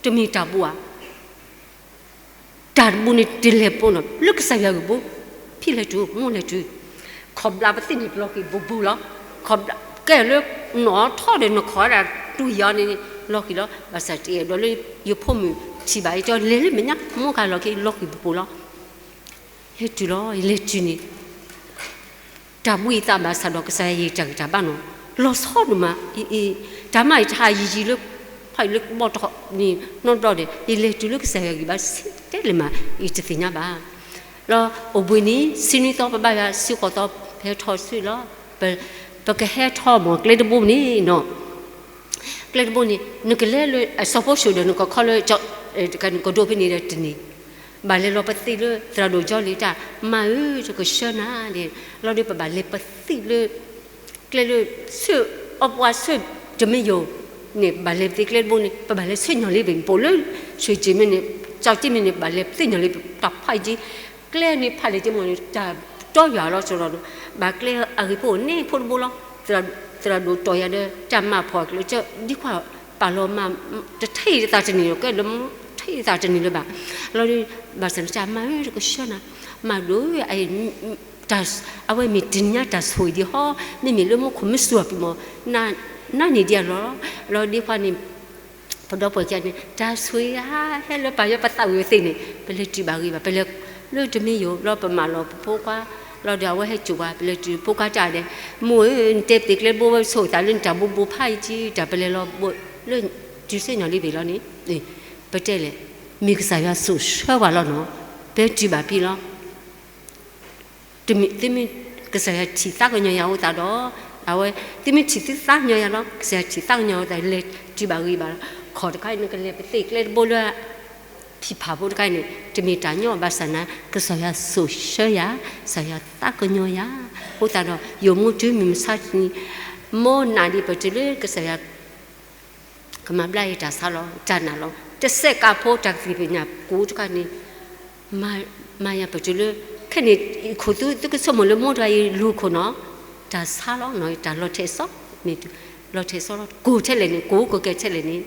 တမ့ၢ်တၢ်ဘူၣ်ဧါ တၢ်တဘူၣ်န့ၣ်တလဲၤပိနီၤ လၢကစၢ်ယွၤဂ့ၢ်ဘိ, ဖံလဲၤတုၤ မိၢ်လဲၤတုၤ, ခီၣ်ဘျးပသ့ၣ်န့ၣ်လီၤဃံၤဘူးဘူးလီၤ, ခီၣ်ဘျး ကဲလၢ နီၢ်ထီဒီးနခီၣ်ဒၣ်တူၢ်ယီၤန့ၣ် လီၤဃံၤလီၤ, ဘၣ်ဆၣ်တအဲၣ်ဒိးလၢယဖိမုၣ်ထံၣ်ဘၣ် ယတဲလဲၤလၢမဲာ်ညါ မိၢ်ကလီၤဃံၤ လီၤဃံၤဘူးဘူးလီၤ လဲၤတုၤလီၤ ယလဲၤတုၤန့ၣ် တၢ်ဘှံးသးဘၣ်ဆၣ်ဒီးကစၢ်ယွၤယတၢ်ဂံၢ်တၢ်ဘါနီၤ, လီၤဆီဒိၣ်မး, အ့ အ့ တၢ်မၤအံၤတဟးယံာ်ယံာ်လၢ ဖးယံာ်လၢဘီတခီန့ၣ်နီတဘျီဒီး ယလဲၤတုၤလၢကစၢ်ယွၤဂံၢ်ဘါဆံးတဲလဲၣ်မး ယတသ့ၣ်ညါဘၣ်. လီၤအိၣ်ဘှံးနံၤ ဆံနွံသီပဘါယွၤဆံဃိးသီ ပဟဲထီၣ်ဆူလီၤ, ပကဟဲထီၣ်မီၢ်ကျဲတဘိန့ၣ်နီၤ ကျဲတဘိန့ၣ် နကလဲၤလၢအစီၤဖိဆူၣ်ဒီးနကခီလၢ ကဒိဖဲန့ၣ်ဒီးတန့ၢ်, ဘၣ်လဲၤလီၤပသ့ၣ်လၢသရၣ်ဒိၣ်ကၠီလံၤတၢ်, မါဧၢ တကဆှၢနၤဒ်, လီၤဒီးပဘၣ်လဲၤပသ့ၣ်လၢ ကျဲလၢ ဆူအီပှၤဆူတမ့ၢ်ယိာ်န့ၣ် ပဘၣ်လဲၤပသ့ၣ်ကျဲတဘိန့ၣ် ပဘၣ်လဲၤဆူညါလံဘ့ၣ် ပအိၣ်လၢ ဆူၣ်ကၠ့ၣ်မ့ၢ်န့ၣ် ကၠီကၠ့ၣ်မ့ၢ်န့ၣ် ပဘၣ်လဲၤပသ့ၣ်ညါလံ တၢ်ဖးယံာ် ကျဲန့ၣ်ဖးလဲၣ်က့မီၢ်န့ၣ် တၢ်တီယွၤလီၤစိၤလီၤဒီး ဘၣ်ကျဲအဂ့ၢ်ဖိအိၣ်န့ၣ်ဖိတဘိလီၤ, သရၣ်ဒိၣ်တီၢ်ယၤဒီး တၢ်မၤဖှီၣ်ကျၢၤကၢ ဒ်ခွါပာ်လီၤမၤ တထံၣ်သးတန့ၢ်လၢၤ ကဲလၢ ထံၣ်သးတန့ၢ်လၢၤဘၣ်, လီၤဒီး ဘၣ်ဆၣ်န့ၣ်တၢ်မၤဧၢ တကဆှၢနၤ, မၤဒိၣ် အဝဲမ့ၢ်တနံၤညါတၢ်ဆိၣ်ဂ့ၤဒံးဟီ, မ့မ့ၢ်လၢမူခိၣ်မ့ၢ်စူၤအီၤပံၤမီၢ်, နန့ၢ်ဒံးအလီၢ်, လီၤဒ်ခွါန့ၣ် ပဒီပုၢ်ဝဲၢ်ခံဂၤန့ၣ် တၢ်ဆိၣ်ဂ့ၤဧါ ဟဲလၢပာ်ယွၤပသးဝံၣ်ဝဲသ့ၣ်န့ၣ် ပလဲၤတုၤဘၣ်ဂ့ၤဘၣ် ပလဲၤလၢတမ့ၢ်ယိာ် လီၤပမၤလီၤပဖိခွါ, လီၤဒီးအဝဲဟဲစိာ်ပှၤ ပလဲၤတုၤဖိခွါတၢ်ဒဲး, မိၢ်ဧၢ နတဲပသ့ၣ်ကျဲတဘိဝဲဆိၣ်ဂ့ၤသးလၢနတၢ်ဘိဘိဖးအံၤကံ တၢ်ပလဲၤလီၤဘိလၢ တုၤဆူညါလံဘ့ၣ်လီၤန့ၣ်, ပတဲလဲၣ်, မ့ၢ်ကစၢ်ယွၤစိာ်ဆှၢပှၤလီၤနီၤ, ပတုၤဘၣ်ဖဲလီၤ တမ့ၢ် သုမ့ၢ်ကစၢ်ယွၤထံၣ်သးကညီၤယၤအဃိသတးဒီး, အဝဲ သုမ့ၢ်ထံၣ်သုသးကညီၤယၤလီၤ, ကစၢ်ယွၤထံၣ်သးကညီၤအဃိသတး လဲၤတုၤဘၣ်ဂ့ၤဘၣ်လီၤ, ခီၣ်တခါအံၤ နကလဲၤပသ့ၣ်ကျဲတဘိလၢ ဖံးဖးဖိတခါအံၤန့ၣ် တမ့ၢ်တၢ်ညီဘၣ်ဆၣ်နၤ ကစၢ်ယွၤစိာ်ဆှၢယၤ, ကစၢ်ယွၤသးကညီၤယၤ, အဃိသတးဒီး ယိၤမူတုၤမုၢ်မဆါတနံၤ မိၢ်နာ်ဒံးပတုၤလၢကစၢ်ယွၤ ကမၤဘျါအံၤတၢ်ဆါလီၤ, တၢ်နာ်လီၤ, တစဲးကးဖိတၢ်ကသံၣ်ပညၣ်ကိးတခါန့ၣ် မၤယၤပတုၤလၢ ခဲန့ၣ် ခိၣ်သူ သုကဆိကမိၣ်လၢမိၢ်တဂၤအံၤလူၤခိၣ်နီၤ, တၢ်ဆါလီၤနီၤ, တၢ်လီၤထဲးစီ မ့ၢ်လီၤထဲးစီလီၤ, ကိၢ်ထဲလဲၣ်န့ၣ် ကိၢ်ကကဲထဲလဲၣ်န့ၣ်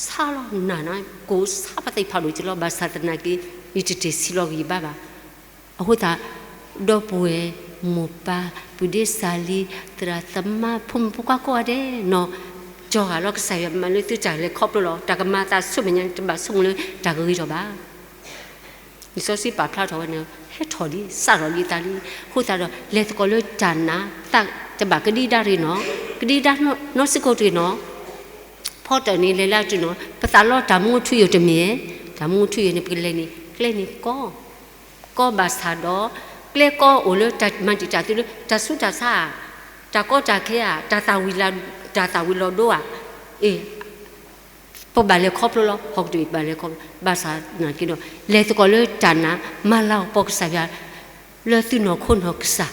ဆါလီၤနၤနီၤ, ကိၢ်ဆါပသံၣ်ဖးဒိၣ်က့ၤလီၤ, ဘၣ်ဆၣ်သနာ်က့ ယတတဲာ်ဆံးလီၤဂံၢ်ဘါဘၣ်. အဃိသတး ဒီပုၢ်ဝဲၢ် မိၢ်ပၢ် ပုၢ်ဒ့စၢ်လံၤ သရၣ်သမါ ဖိမုၣ်ဖိခွါကိးဂၤဒဲးနီၤ, ကၠီဂာ်လီၤ ကစၢ်ယွၤမၤလၢသုတၢ်လဲၤခီဖျိလီၤ. တၢ်ကမၤသးဆူမဲာ်ညါန့ၣ် တဘၣ်ဆိကမိၣ်လၢတၢ်ကဂ့ၤထီၣ်ဘၣ်. လံာ်စီဆှံပာ်ဖျါထီၣ်ဝဲန့ၣ် ဟဲထီၣ်လံ စးထီၣ်လံသးလံ. အဃိသတးဒီး လဲၤသကိးလၢတၢ်နာ် သးတဘၣ်ကဒံဒါတဂ့ၤနီၤ, ကဒံဒါနီၢ်စ့ၢ်ကီးတဂ့ၤနီၤ. ဖီတၢၣ်န့ၣ် လဲၤလၢအတုၤနီၤ ပသးလီတၢ်မူထူယိာ်တမ့ၢ်, တၢ်မူထူယိာ်န့ၣ် ပကလဲၤန့ၣ် ကျဲန့ၣ်ကီ ကီဘၣ်ဆၣ်ဒီး ကျဲကီအိၣ်လၢတၢ်မၤတံာ်တာ်သုလၢ တၢ်ဆူးတၢ်ဆါဧါ, တၢ်ကီတၢ်ခဲဧါ, တၢ်သၣ်ဝံၤလီၤ, တၢ်သၣ်ဝံၤလီၤဒိဧါ, အ့ ပဘၣ်လဲၤခီဖျိလီၤ. ဟီၣ်ကတၢၢ်ပဘၣ်လဲၤခီဖျိ, ဘၣ်ဆၣ်သနာ်က့ဒီး လဲၤသကိးလၢတၢ်နာ် မၤလၤကပီၤကစၢ်ယွၤ လၢသုနီၢ်ခိနီၢ်ကစၢ်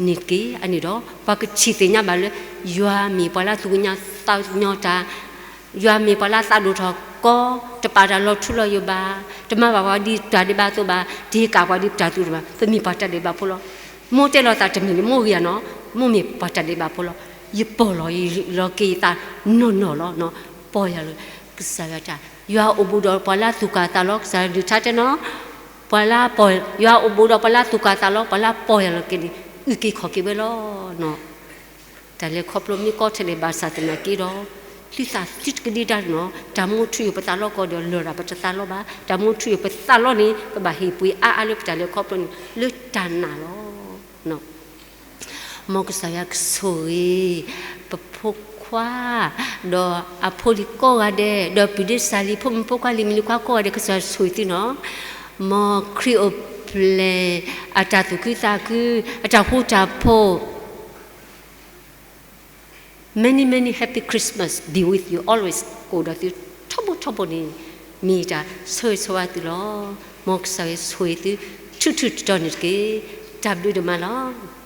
န့ၣ်တက့ၢ်. အန့ၣ်ဒီး ပှၤကထံၣ်သ့ၣ်ညါဘၣ်လၢ ယွၤမ့ၢ်ပှၤလၢသူၣ်ကညီၤသးကညီၤတၢ်, ယွၤမ့ၢ်ပှၤလၢအသးဒိၣ်ထီၣ်ကီ, တပာ်တၢ်လီၤထူလီၤယိာ်ဘၣ်, တမၤဘၣ်ပှၤဒ်တၢ်ဒဲးဘးအသိးဘၣ်, တဟ့ၣ်ကၣ်ပှၤဒ်ပတၢ်တူၢ်တဘၣ်, ပမ့ၢ်ပှၤတၢ်ဒဲးဘးဖိလီၤ. မိၢ်တဲလီၤသးတမ့ၢ်လၢမိၢ်ဂ့ၤဧါနီၤ, မိၢ်မ့ၢ်ပှၤတၢ်ဒဲးဘးဖိလီၤ. ယပီၢ်လီၤယလီၤက့ၤယသးနီၢ်နီၢ်လီၤ. ပီၢ်ယၤလၢ ကစၢ်ယွၤတၢ်, ယွၤအိၣ်ဘူးဒီးပှၤလၢသူၣ်ကၢ်သးလီၤ. ကစၢ်ယွၤဒုးထါတဲနီၤ, ပှၤလၢပီၢ်, ယွၤအိၣ်ဘူးဒီးပှၤလၢသူၣ်ကၢ်သးလီၤ, ပှၤလၢပီၢ်ယၤလီၤက့ၤန့ၣ် အုၣ်က့ၤခီၣ်က့ၤဝဲလီၤ. တၢ်လဲၤခီဖျိမ့ၢ်ကီထဲလဲၣ်ဘၣ်ဆၣ်သနာ်က့ဒီး သုသးသုတကဒံဒါနီၤ, တၢ်မူထူယိာ်ပသးလီကီၢ်ဒီးလၢာ်ရၣ်ပတသးလီဘၣ်. တၢ်မူထူယိာ်ပသးလီန့ၣ် ပဘၣ်ဟ့ၣ်ပှ့ၤအါအါလၢပတၢ်လဲၤခီဖျိန့ၣ် လၢတၢ်နာ်လီၤ. မ်ကစၢ်ယွၤကဆိၣ်ဂ့ၤ ပဖိခွါ, ဒီးအဖိလံၤကိးဂၤဒဲး, ဒီးပုၢ်ဒ့စၢ်လံၤ ဖိမုၣ်ဖိခွါလံၤမုၣ်လံၤခွါကိးဂၤဒဲး ကစၢ်ဆိၣ်ဂ့ၤသုနီၤ. မ်ခရံာ်အိၣ်ဖျဲၣ် အတၢ်သူၣ်ခုသးခု, အတၢ်ဃူတၢ်ဖိး Many, many happy Christmas be with you always ကအိၣ်ဒီးသုထီဘိထီဘိန့ၣ် မ့ၢ်တၢ်ဆိၣ်ဂ့ၤဆိၣ်ဝါသုလီၤ. မ်ကစၢ်ယွၤဆိၣ်ဂ့ၤသု ထူးထူးတီၤတီၤန့ၣ်တက့ၢ်. တၢ်ဘျုးဒိၣ်မးလီၤ.